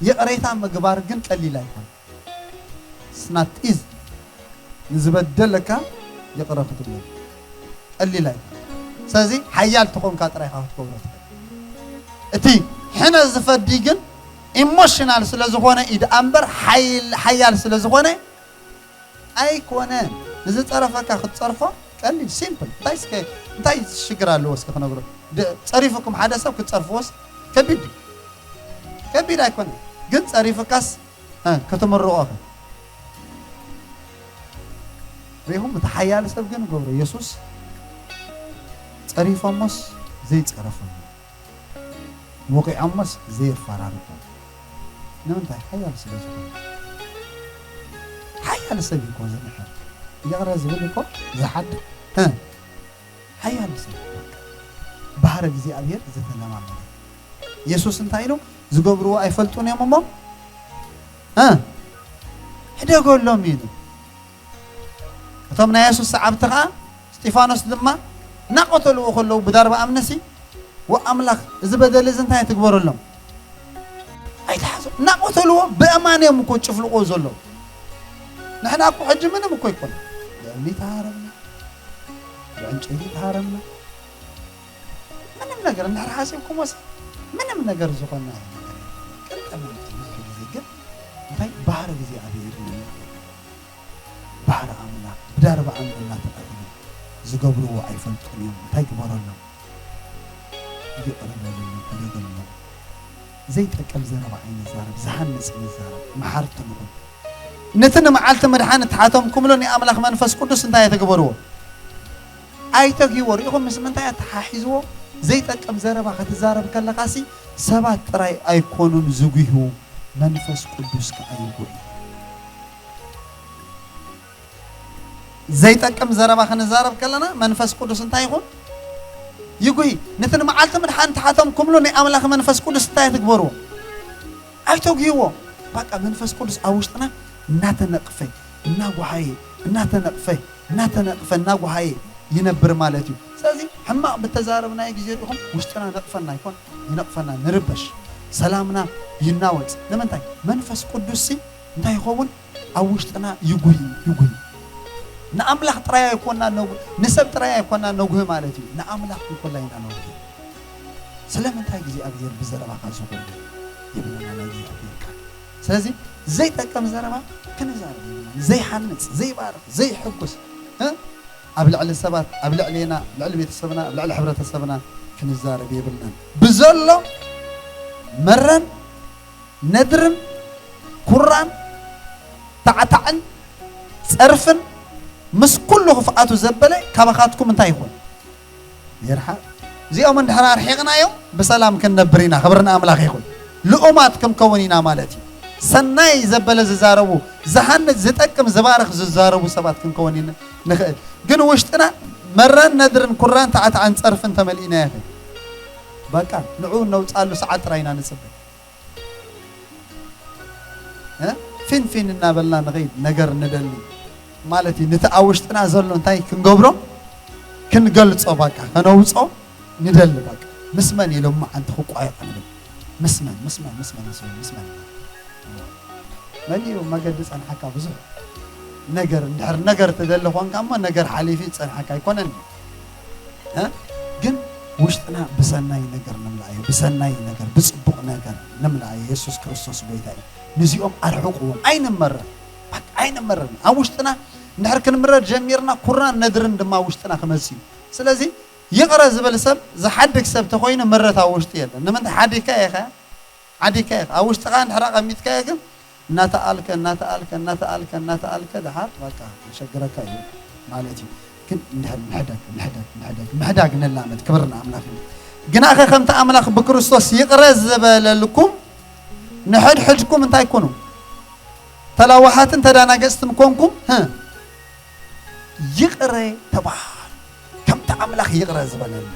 ይቕሬታ ምግባር ግን ቀሊል ኣይኮን። ስናት ኢዝ ንዝበደለካ ይቕረ ክትብሎ ቀሊል ኣይኮን። ስለዚ ሓያል ተኾንካ ጥራይ ኢኻ ክትገብሮ ትኽእል። እቲ ሕነ ዝፈዲ ግን ኢሞሽናል ስለ ዝኾነ እዩ ደኣ እምበር ሓይል- ሓያል ስለ ዝኾነ ኣይኮነን። ንዝጸረፈካ ክትጸርፎ ቀሊል፣ ሲምፕል። እንታይ እስከ እንታይ ሽግር ኣለዎ እስከ ክነግሮ? ደ- ጸሪፉኩም ሓደ ሰብ ክትጸርፍዎስ ከቢድ እዩ። ከቢድ ኣይኮነን። ግን ጸሪፍካስ እ፣ ክትምርቖ ከ? ሪኹም እቲ ሓያል ሰብ ግን ገብሮ የሱስ ጸሪፎሞስ ዘይጸረፎም፣ ወቂዖሞስ ዘየፈራርቆም። ንምንታይ? ሓያል ስለ ዝኾነ። ሓያል ሰብ እዩ እኮ ዝምሕር። ይቕረ ዝብል እኮ ዝሓድግ። እ፣ ሓያል ሰብ እዩ። ባህሪ እግዚኣብሔር ዝተለማመደ። የሱስ እንታይ ኢሉ? ዝገብርዎ ኣይፈልጡን እዮም እሞ፣ እ፣ ሕደገሎም ኢሉ። እቶም ናይ የሱስ ሰዓብቲ ኸዓ፣ እስጢፋኖስ ድማ እናቐተልዎ ከለዉ ብዳርባ ኣምነሲ፣ ወኣምላኽ፣ እዚ በደል እዚ እንታይ ትግበረሎም? ኣይትሓዞ። እናቐተልዎ ብእማን እዮም እኮ ጭፍልቆ ዘለዉ። ንሕና እኮ ሕጂ ምንም እኮ ኣይኮነ። ብእምኒ ተሃረምና፣ ብዕንጨይቲ ተሃረምና፣ ምንም ነገር እንድሕር ሓሲብኩሞሲ፣ ምንም ነገር ዝኾና ነገር የለን። ቅንጠመንጢ ብዙሕ ግዜ ግን እንታይ ባህሪ እግዚኣብሔር ንና ባህሪ ኣምላኽ ብዳርባ ኣምር እናተቐርቡ ዝገብርዎ ኣይፈልጡን እዮም። እንታይ ግበረሎም? ይቕረ በለሎም፣ ሕደገሎም። ዘይጠቅም ዘረባ ኣይንዛረብ፣ ዝሃንጽ ንዛረብ፣ መሓርቲ ንኹን። ነቲ ንመዓልቲ ምድሓን እትሓተምኩምሉ ናይ ኣምላኽ መንፈስ ቅዱስ እንታይ ኣይተግበርዎ? ኣይተግይዎ። ርኢኹም ምስ ምንታይ ኣተሓሒዝዎ? ዘይጠቅም ዘረባ ክትዛረብ ከለኻሲ ሰባት ጥራይ ኣይኮኑን ዝጉህዩ፣ መንፈስ ቅዱስ ከኣ ይጉሂ። ዘይጠቅም ዘረባ ክንዛረብ ከለና መንፈስ ቅዱስ እንታይ ይኹን? ይጉሂ። ነቲ ንመዓልቲ ምድሓን እትሓተምኩምሉ ናይ ኣምላኽ መንፈስ ቅዱስ እንታይ ትግበርዎ? ኣይተጉህዎ። በቃ መንፈስ ቅዱስ ኣብ ውሽጥና እናተነቕፈ፣ እናጓሃየ፣ እናተነቕፈ፣ እናተነቕፈ፣ እናጓሃየ ይነብር ማለት እዩ። ስለዚ ሕማቕ ብተዛረብናዮ ግዜ ርኢኹም ውሽጥና ነቕፈና ይኮን? ይነቕፈና፣ ንርበሽ፣ ሰላምና ይናወጽ። ንምንታይ? መንፈስ ቅዱስሲ እንታይ ይኸውን? ኣብ ውሽጥና ይጉሂ፣ ይጉሂ። ንኣምላኽ ጥራይ ኣይኮና ነጉ-፣ ንሰብ ጥራይ ኣይኮና ነጉሂ ማለት እዩ። ንኣምላኽ እንኮላ ኢና ነጉሂ። ስለምንታይ እግዚኣብሔር ብዘረባኻ ዝኹሉ ይብለና ናይ እግዚኣብሔር ቃል። ስለዚ ዘይጠቅም ዘረባ ክንዛረብ የብልናን። ዘይሃንጽ፣ ዘይባርኽ፣ ዘይሕጉስ፣ እ? ኣብ ልዕሊ ሰባት፣ ኣብ ልዕሌና፣ ኣብ ልዕሊ ቤተሰብና፣ ኣብ ልዕሊ ሕብረተሰብና ክንዛረብ የብልናን። ብዘሎ መረን ነድርን ኩራን ታዕታዕን ጸርፍን ምስ ኩሉ ክፍኣቱ ዘበለ ካባኻትኩም እንታይ ይኹን? ይርሓቕ። እዚኦም እንድሕር ኣርሒቕናዮም ብሰላም ክንነብር ኢና። ክብሪ ንኣምላኽ ይኹን። ልኡማት ክንከውን ኢና ማለት እዩ። ሰናይ ዘበለ ዝዛረቡ፣ ዝሃንጽ፣ ዝጠቅም፣ ዝባርኽ ዝዛረቡ ሰባት ክንከውን ኢና ንኽእል። ግን ውሽጥና መረን ነድርን ኩራን ታዕታዕን ጸርፍን ተመሊእና ያኸ በቃ ንዑ ነውጻሉ ሰዓት ጥራይ ኢና ንጽበ። እ? ፊን ፊን እናበልና ንኸይድ ነገር ንደሊ ማለት እዩ። ነቲ ኣብ ውሽጥና ዘሎ እንታይ ክንገብሮ? ክንገልጾ፣ በቃ ከነውጾ ንደሊ። በቃ ምስ መን ኢሎም መዓንቲ ክቋየቕ ንብል? ምስ መን፣ ምስ መን፣ ምስ መን፣ ምስ መን፣ ምስ መን? መሊኡ መገዲ ጸንሓካ ብዙሕ ነገር። እንድሕር ነገር ትደሊ ኾንካ እሞ ነገር ሓሊፊ ጸንሓካ ኣይኮነን። እ? ግን ውሽጥና ብሰናይ ነገር ንምልኣዮ፣ ብሰናይ ነገር፣ ብጽቡቕ ነገር ንምልኣዮ። የሱስ ክርስቶስ ጎይታ እዩ። ነዚኦም ኣርሕቕዎም፣ ኣይንመረር፣ በቃ ኣይንመረር። ኣብ ውሽጥና እንድሕር ክንምረር ጀሚርና፣ ኩራን ነድርን ድማ ኣብ ውሽጥና ክመጽእ እዩ። ስለዚ ይቕረ ዝብል ሰብ፣ ዝሓድግ ሰብ ተኾይኑ ምረት ኣብ ውሽጡ የለን። ንምንታይ ሓዲግካ ኢኻ? ሓዲግካ ኢኻ። ኣብ ውሽጥኻ እንድሕር ኣቐሚጥካዮ ግን እናተኣልከ፣ እናተኣልከ፣ እናተኣልከ፣ እናተኣልከ ደሓር በቃ የሸግረካ እዩ ማለት እዩ። ግን እንድሕር ምሕዳግ፣ ምሕዳግ፣ ምሕዳግ፣ ምሕዳግ ንላመድ፣ ክብሪ ንኣምላኽ እዩ። ግናኸ ከምቲ ኣምላኽ ብክርስቶስ ይቕረ ዝበለልኩም ንሕድሕድኩም እንታይ ኩኑ? ተላዋሓትን ተዳናገጽትን ኮንኩም፣ ህ፣ ይቕረ ተባሃሉ። ከምቲ ኣምላኽ ይቕረ ዝበለሉ።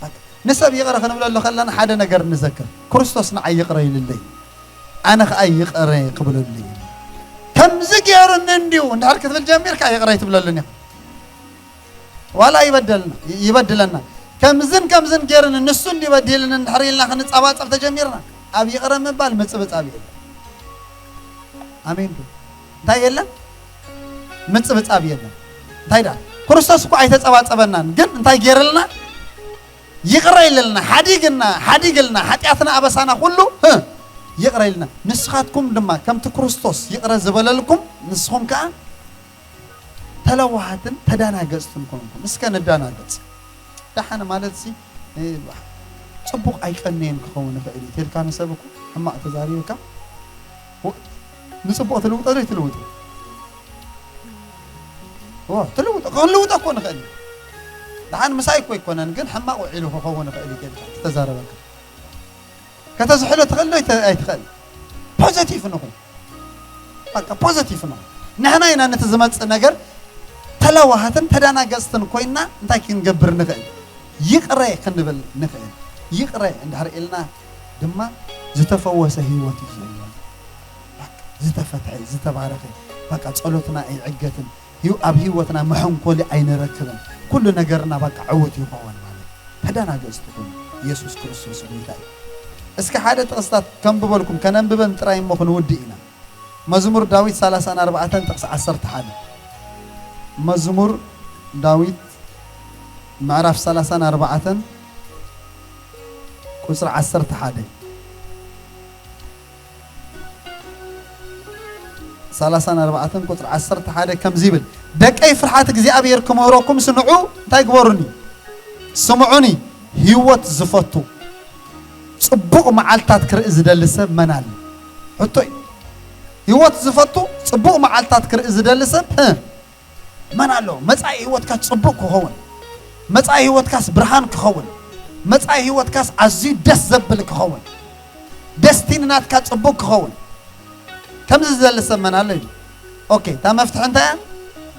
በቃ፣ ንሰብ ይቕረ ክንብለሉ ከለና ሓደ ነገር ንዘክር። ክርስቶስ ንዓይ ይቕረ ኢልለይ፣ ኣነ ኸኣ ይቕረ ክብለሉ እየ። ከምዚ ገይሩኒ እንድዩ እንድሕር ክትብል ጀሚርካ ይቕረ ኣይትብለሉን ኢኻ። ዋላ ይበደልና፣ ይበድለና። ከምዝን ከምዝን ገይሩኒ ንሱ እንድዩ በዲሉኒ እንድሕር ኢልና ክንጸባጸብ ተጀሚርና፣ ኣብ ይቕረ ምባል ምጽብጻብ የለን። ኣሜን ዶ? እንታይ የለን? ምጽብጻብ የለን። እንታይ ደኣ? ክርስቶስ እኮ ኣይተጸባጸበናን፣ ግን እንታይ ገይርልና? ይቕረ ኢልልና፣ ሓዲግና፣ ሓዲግልና፣ ሓጢኣትና ኣበሳና ኩሉ፣ ህ፣ ይቕረ ኢልና። ንስኻትኩም ድማ ከምቲ ክርስቶስ ይቕረ ዝበለልኩም፣ ንስኹም ከኣ ተለዋሃትን ተዳናገጽትን ኮንኩም። እስከ ንዳናገጽ። ደሓን ማለትሲ፣ እ፣ ጽቡቕ ኣይቀነየን ክኸውን ይኽእል እዩ። ተልካ ንሰብ እኮ ሕማቕ ተዛሪብካ፣ ወ-፣ ንጽቡቕ ትልውጦ ዶ ይትልውጦ? ዎ፣ ትልውጦ፣ ክንልውጦ እኮ ንኽእል። ደሓን ምሳይ እኮ ኣይኮነን፣ ግን ሕማቕ ውዒሉ ክኸውን ይኽእል እዩ ተልካ፣ ተዛረበካ። ከተዝሕሎ ትኽእል ዶ ኣይተ-፣ ኣይትኽእል? ፖዘቲቭ ንኹን። በቃ ፖዘቲቭ ንኹን። ንሕና ኢና ነቲ ዝመጽእ ነገር ተለዋሃትን ተዳናገጽትን ኮይና እንታይ ክንገብር ንኽእል? ይቕረ ክንብል ንኽእል። ይቕረ እንድሕር ኢልና ድማ ዝተፈወሰ ህይወት እዩ ዘሎ። በቃ ዝተፈትሐ፣ ዝተባረኸ፣ በቃ ጸሎትና ኣይዕገትን። ኣብ ህይወትና መሐንኮሊ ኣይንረክብን። ኩሉ ነገርና በቃ ዕውት ይኸውን ማለት። ተደናገጽቲ ኩኑ። ኢየሱስ ክርስቶስ ጎይታ እዩ። እስኪ ሓደ ጥቕስታት ከንብበልኩም፣ ከነንብበን ጥራይ እሞ ክንውድእ ኢና። መዝሙር ዳዊት ሰላሳን ኣርባዕተን ጥቕሲ ዓሰርተ ሓደ። መዝሙር ዳዊት ምዕራፍ ሰላሳን ኣርባዕተን ቁጽሪ ዓሰርተ ሓደ። ሰላሳን ኣርባዕተን ቁጽሪ ዓሰርተ ሓደ ከምዚ ይብል፣ "ደቀይ ፍርሓት እግዚኣብሔር ክምህረኩም ስንዑ፣ እንታይ ግበሩኒ? ስምዑኒ። ህይወት ዝፈቱ ጽቡቕ መዓልታት ክርኢ ዝደሊ ሰብ መን ኣሎ?" ሕቶ እዩ። ህይወት ዝፈቱ ጽቡቕ መዓልታት ክርኢ ዝደሊ ሰብ፣ ህ፣ መን ኣሎ? መጻኢ ህይወትካ ጽቡቕ ክኸውን፣ መጻኢ ህይወትካስ ብርሃን ክኸውን፣ መጻኢ ህይወትካስ ኣዝዩ ደስ ዘብል ክኸውን፣ ደስቲኒ ናትካ ጽቡቕ ክኸውን፣ ከምዚ ዝደሊ ሰብ መን ኣሎ ኢሉ። ኦኬ፣ እታ መፍትሒ እንታይ እያ?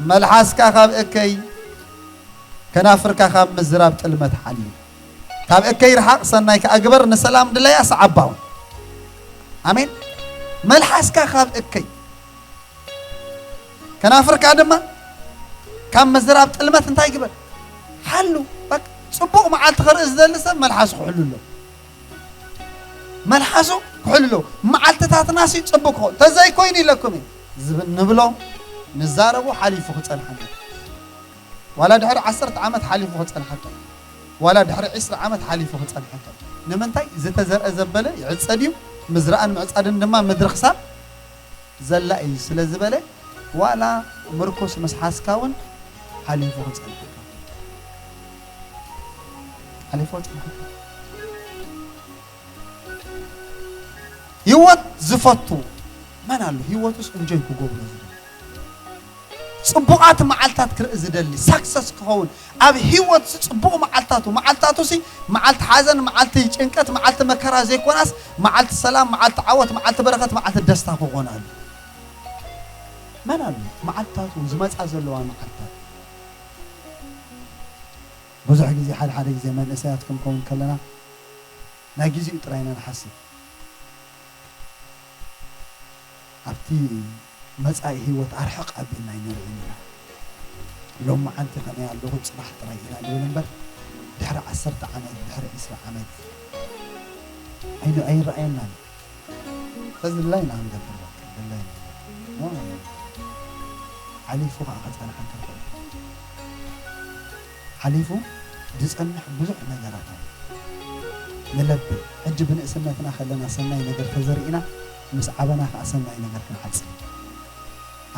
"መልሓስካ ካብ እከይ፣ ከናፍርካ ካብ ምዝራብ ጥልመት ሓሊ። ካብ እከይ ርሓቕ፣ ሰናይ ከኣ ግበር፣ ንሰላም ድለያ፣ ሰዓባ እውን." ኣሜን። "መልሓስካ ካብ እከይ፣ ከናፍርካ ድማ ካብ ምዝራብ ጥልመት እንታይ ግበር? ሓሉ። በቃ፣ ጽቡቕ መዓልቲ ክርኢ ዝደሊ ሰብ መልሓሱ ክሕሉ ኣሎ። መልሓሱ ክሕሉ ኣሎ። መዓልትታትና ሲ ጽቡቕ ክኸውን፣ ተዘይኮይኑ ኢለኩም እየ ዝብል ንብሎ፣ ንዛረቦ ሓሊፉ ክጸንሓና። ዋላ ድሕሪ ዓሰርተ ዓመት ሓሊፉ ክጸንሓካ። ዋላ ድሕሪ ዕስራ ዓመት ሓሊፉ ክጸንሓካ። ንምንታይ? ዝተዘርአ ዘበለ ይዕጸድ እዩ። ምዝራእን ምዕጻድን ድማ ምድሪ ክሳብ ዘላ እዩ ስለ ዝበለ፣ ዋላ ምርኩስ ምስ ሓዝካ እውን ሓሊፉ ክጸንሓካ። ሓሊፉ ክጸንሓካ። ህይወት ዝፈቱ መን ኣሎ? ህይወቱስ እንጆይ ክገብሮ ዝደሊ? ጽቡቓት መዓልታት ክርኢ ዝደሊ፣ ሳክሰስ ክኸውን፣ ኣብ ህይወት ጽቡቕ መዓልታቱ፣ መዓልታቱ ሲ መዓልቲ ሓዘን፣ መዓልቲ ጭንቀት፣ መዓልቲ መከራ ዘይኮናስ፣ መዓልቲ ሰላም፣ መዓልቲ ዓወት፣ መዓልቲ በረኸት፣ መዓልቲ ደስታ ክኾን ኣሎ። መን ኣሎ? መዓልታቱ ዝመጻ ዘለዋ መዓልታት። ብዙሕ ግዜ፣ ሓደ ሓደ ግዜ መንእሰያት ክንከውን ከለና፣ ናይ ግዜኡ ጥራይ ኢና ንሓስብ። ኣብቲ መጻኢ ህይወት ኣርሕቕ ኣቢልና ኣይንርእይን ኢና። ሎማዓንቲ ከመይ ኣለኹ፣ ጽባሕ ጥራይ ኢና ንብል እምበር፣ ድሕሪ ዓሰርተ ዓመት፣ ድሕሪ ዕስራ ዓመት ኣይን-፣ ኣይንረኣየናን። ተዝድላይና ክንገብር በቃ፣ ድላይና። ኖ፣ ኖ፣ ኖ። ሓሊፉ ከኣ ከጸንሓካ ይኽእል። ሓሊፉ ዝጸንሕ ብዙሕ ነገራት ኣሎ። ንለብም። ሕጂ ብንእስነትና ከለና ሰናይ ነገር ተዘሪእና፣ ምስ ዓበና ከኣ ሰናይ ነገር ክንዓጽድ።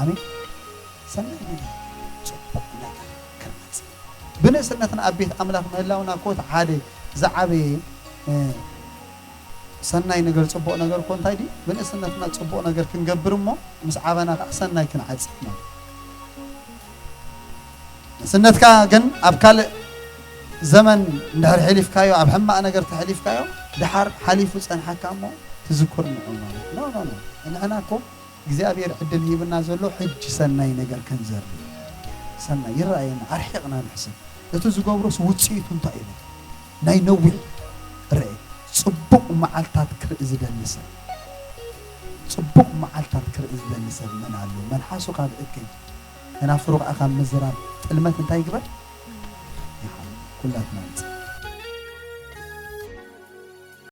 ኣሜን። ሰናይ ነገር፣ ጽቡቕ ነገር ክንዓጽድ። ብንእስነትና ኣብ ቤት ኣምላኽ ምህላውና እኮ እቲ ሓደ ዝዓበየ፣ እ፣ ሰናይ ነገር፣ ጽቡቕ ነገር እኮ እንታይ ድዩ? ብንእስነትና ጽቡቕ ነገር ክንገብር እሞ፣ ምስ ዓበና ከኣ ሰናይ ክንዓጽድ ማለት እዩ። ንእስነትካ ግን ኣብ ካልእ ዘመን እንድሕር ሕሊፍካዮ፣ ኣብ ሕማቕ ነገር ተሕሊፍካዮ፣ ደሓር ሓሊፉ ጸንሓካ እሞ ትዝክር ንዑ ማለት። ኖ፣ ኖ፣ ኖ። ንሕና እኮ እግዚኣብሔር ዕድል ሂብና ዘሎ ሕጂ ሰናይ ነገር ክንዘርእ። ሰናይ ይረኣየና፣ ኣርሒቕና ንሕስብ። እቲ ዝገብሮስ ውጽኢቱ እንታይ እዩ? ናይ ነዊሕ ርአ። ጽቡቕ መዓልታት ክርኢ ዝደሊ ሰብ፣ ጽቡቕ መዓልታት ክርኢ ዝደሊ ሰብ መን ኣሎ? መልሓሱ ካብ እከይ፣ ከናፍሩ ከኣ ካብ ምዝራብ ጥልመት እንታይ ይግበር? ይሓሉ። ኩላትና ንጽ-፣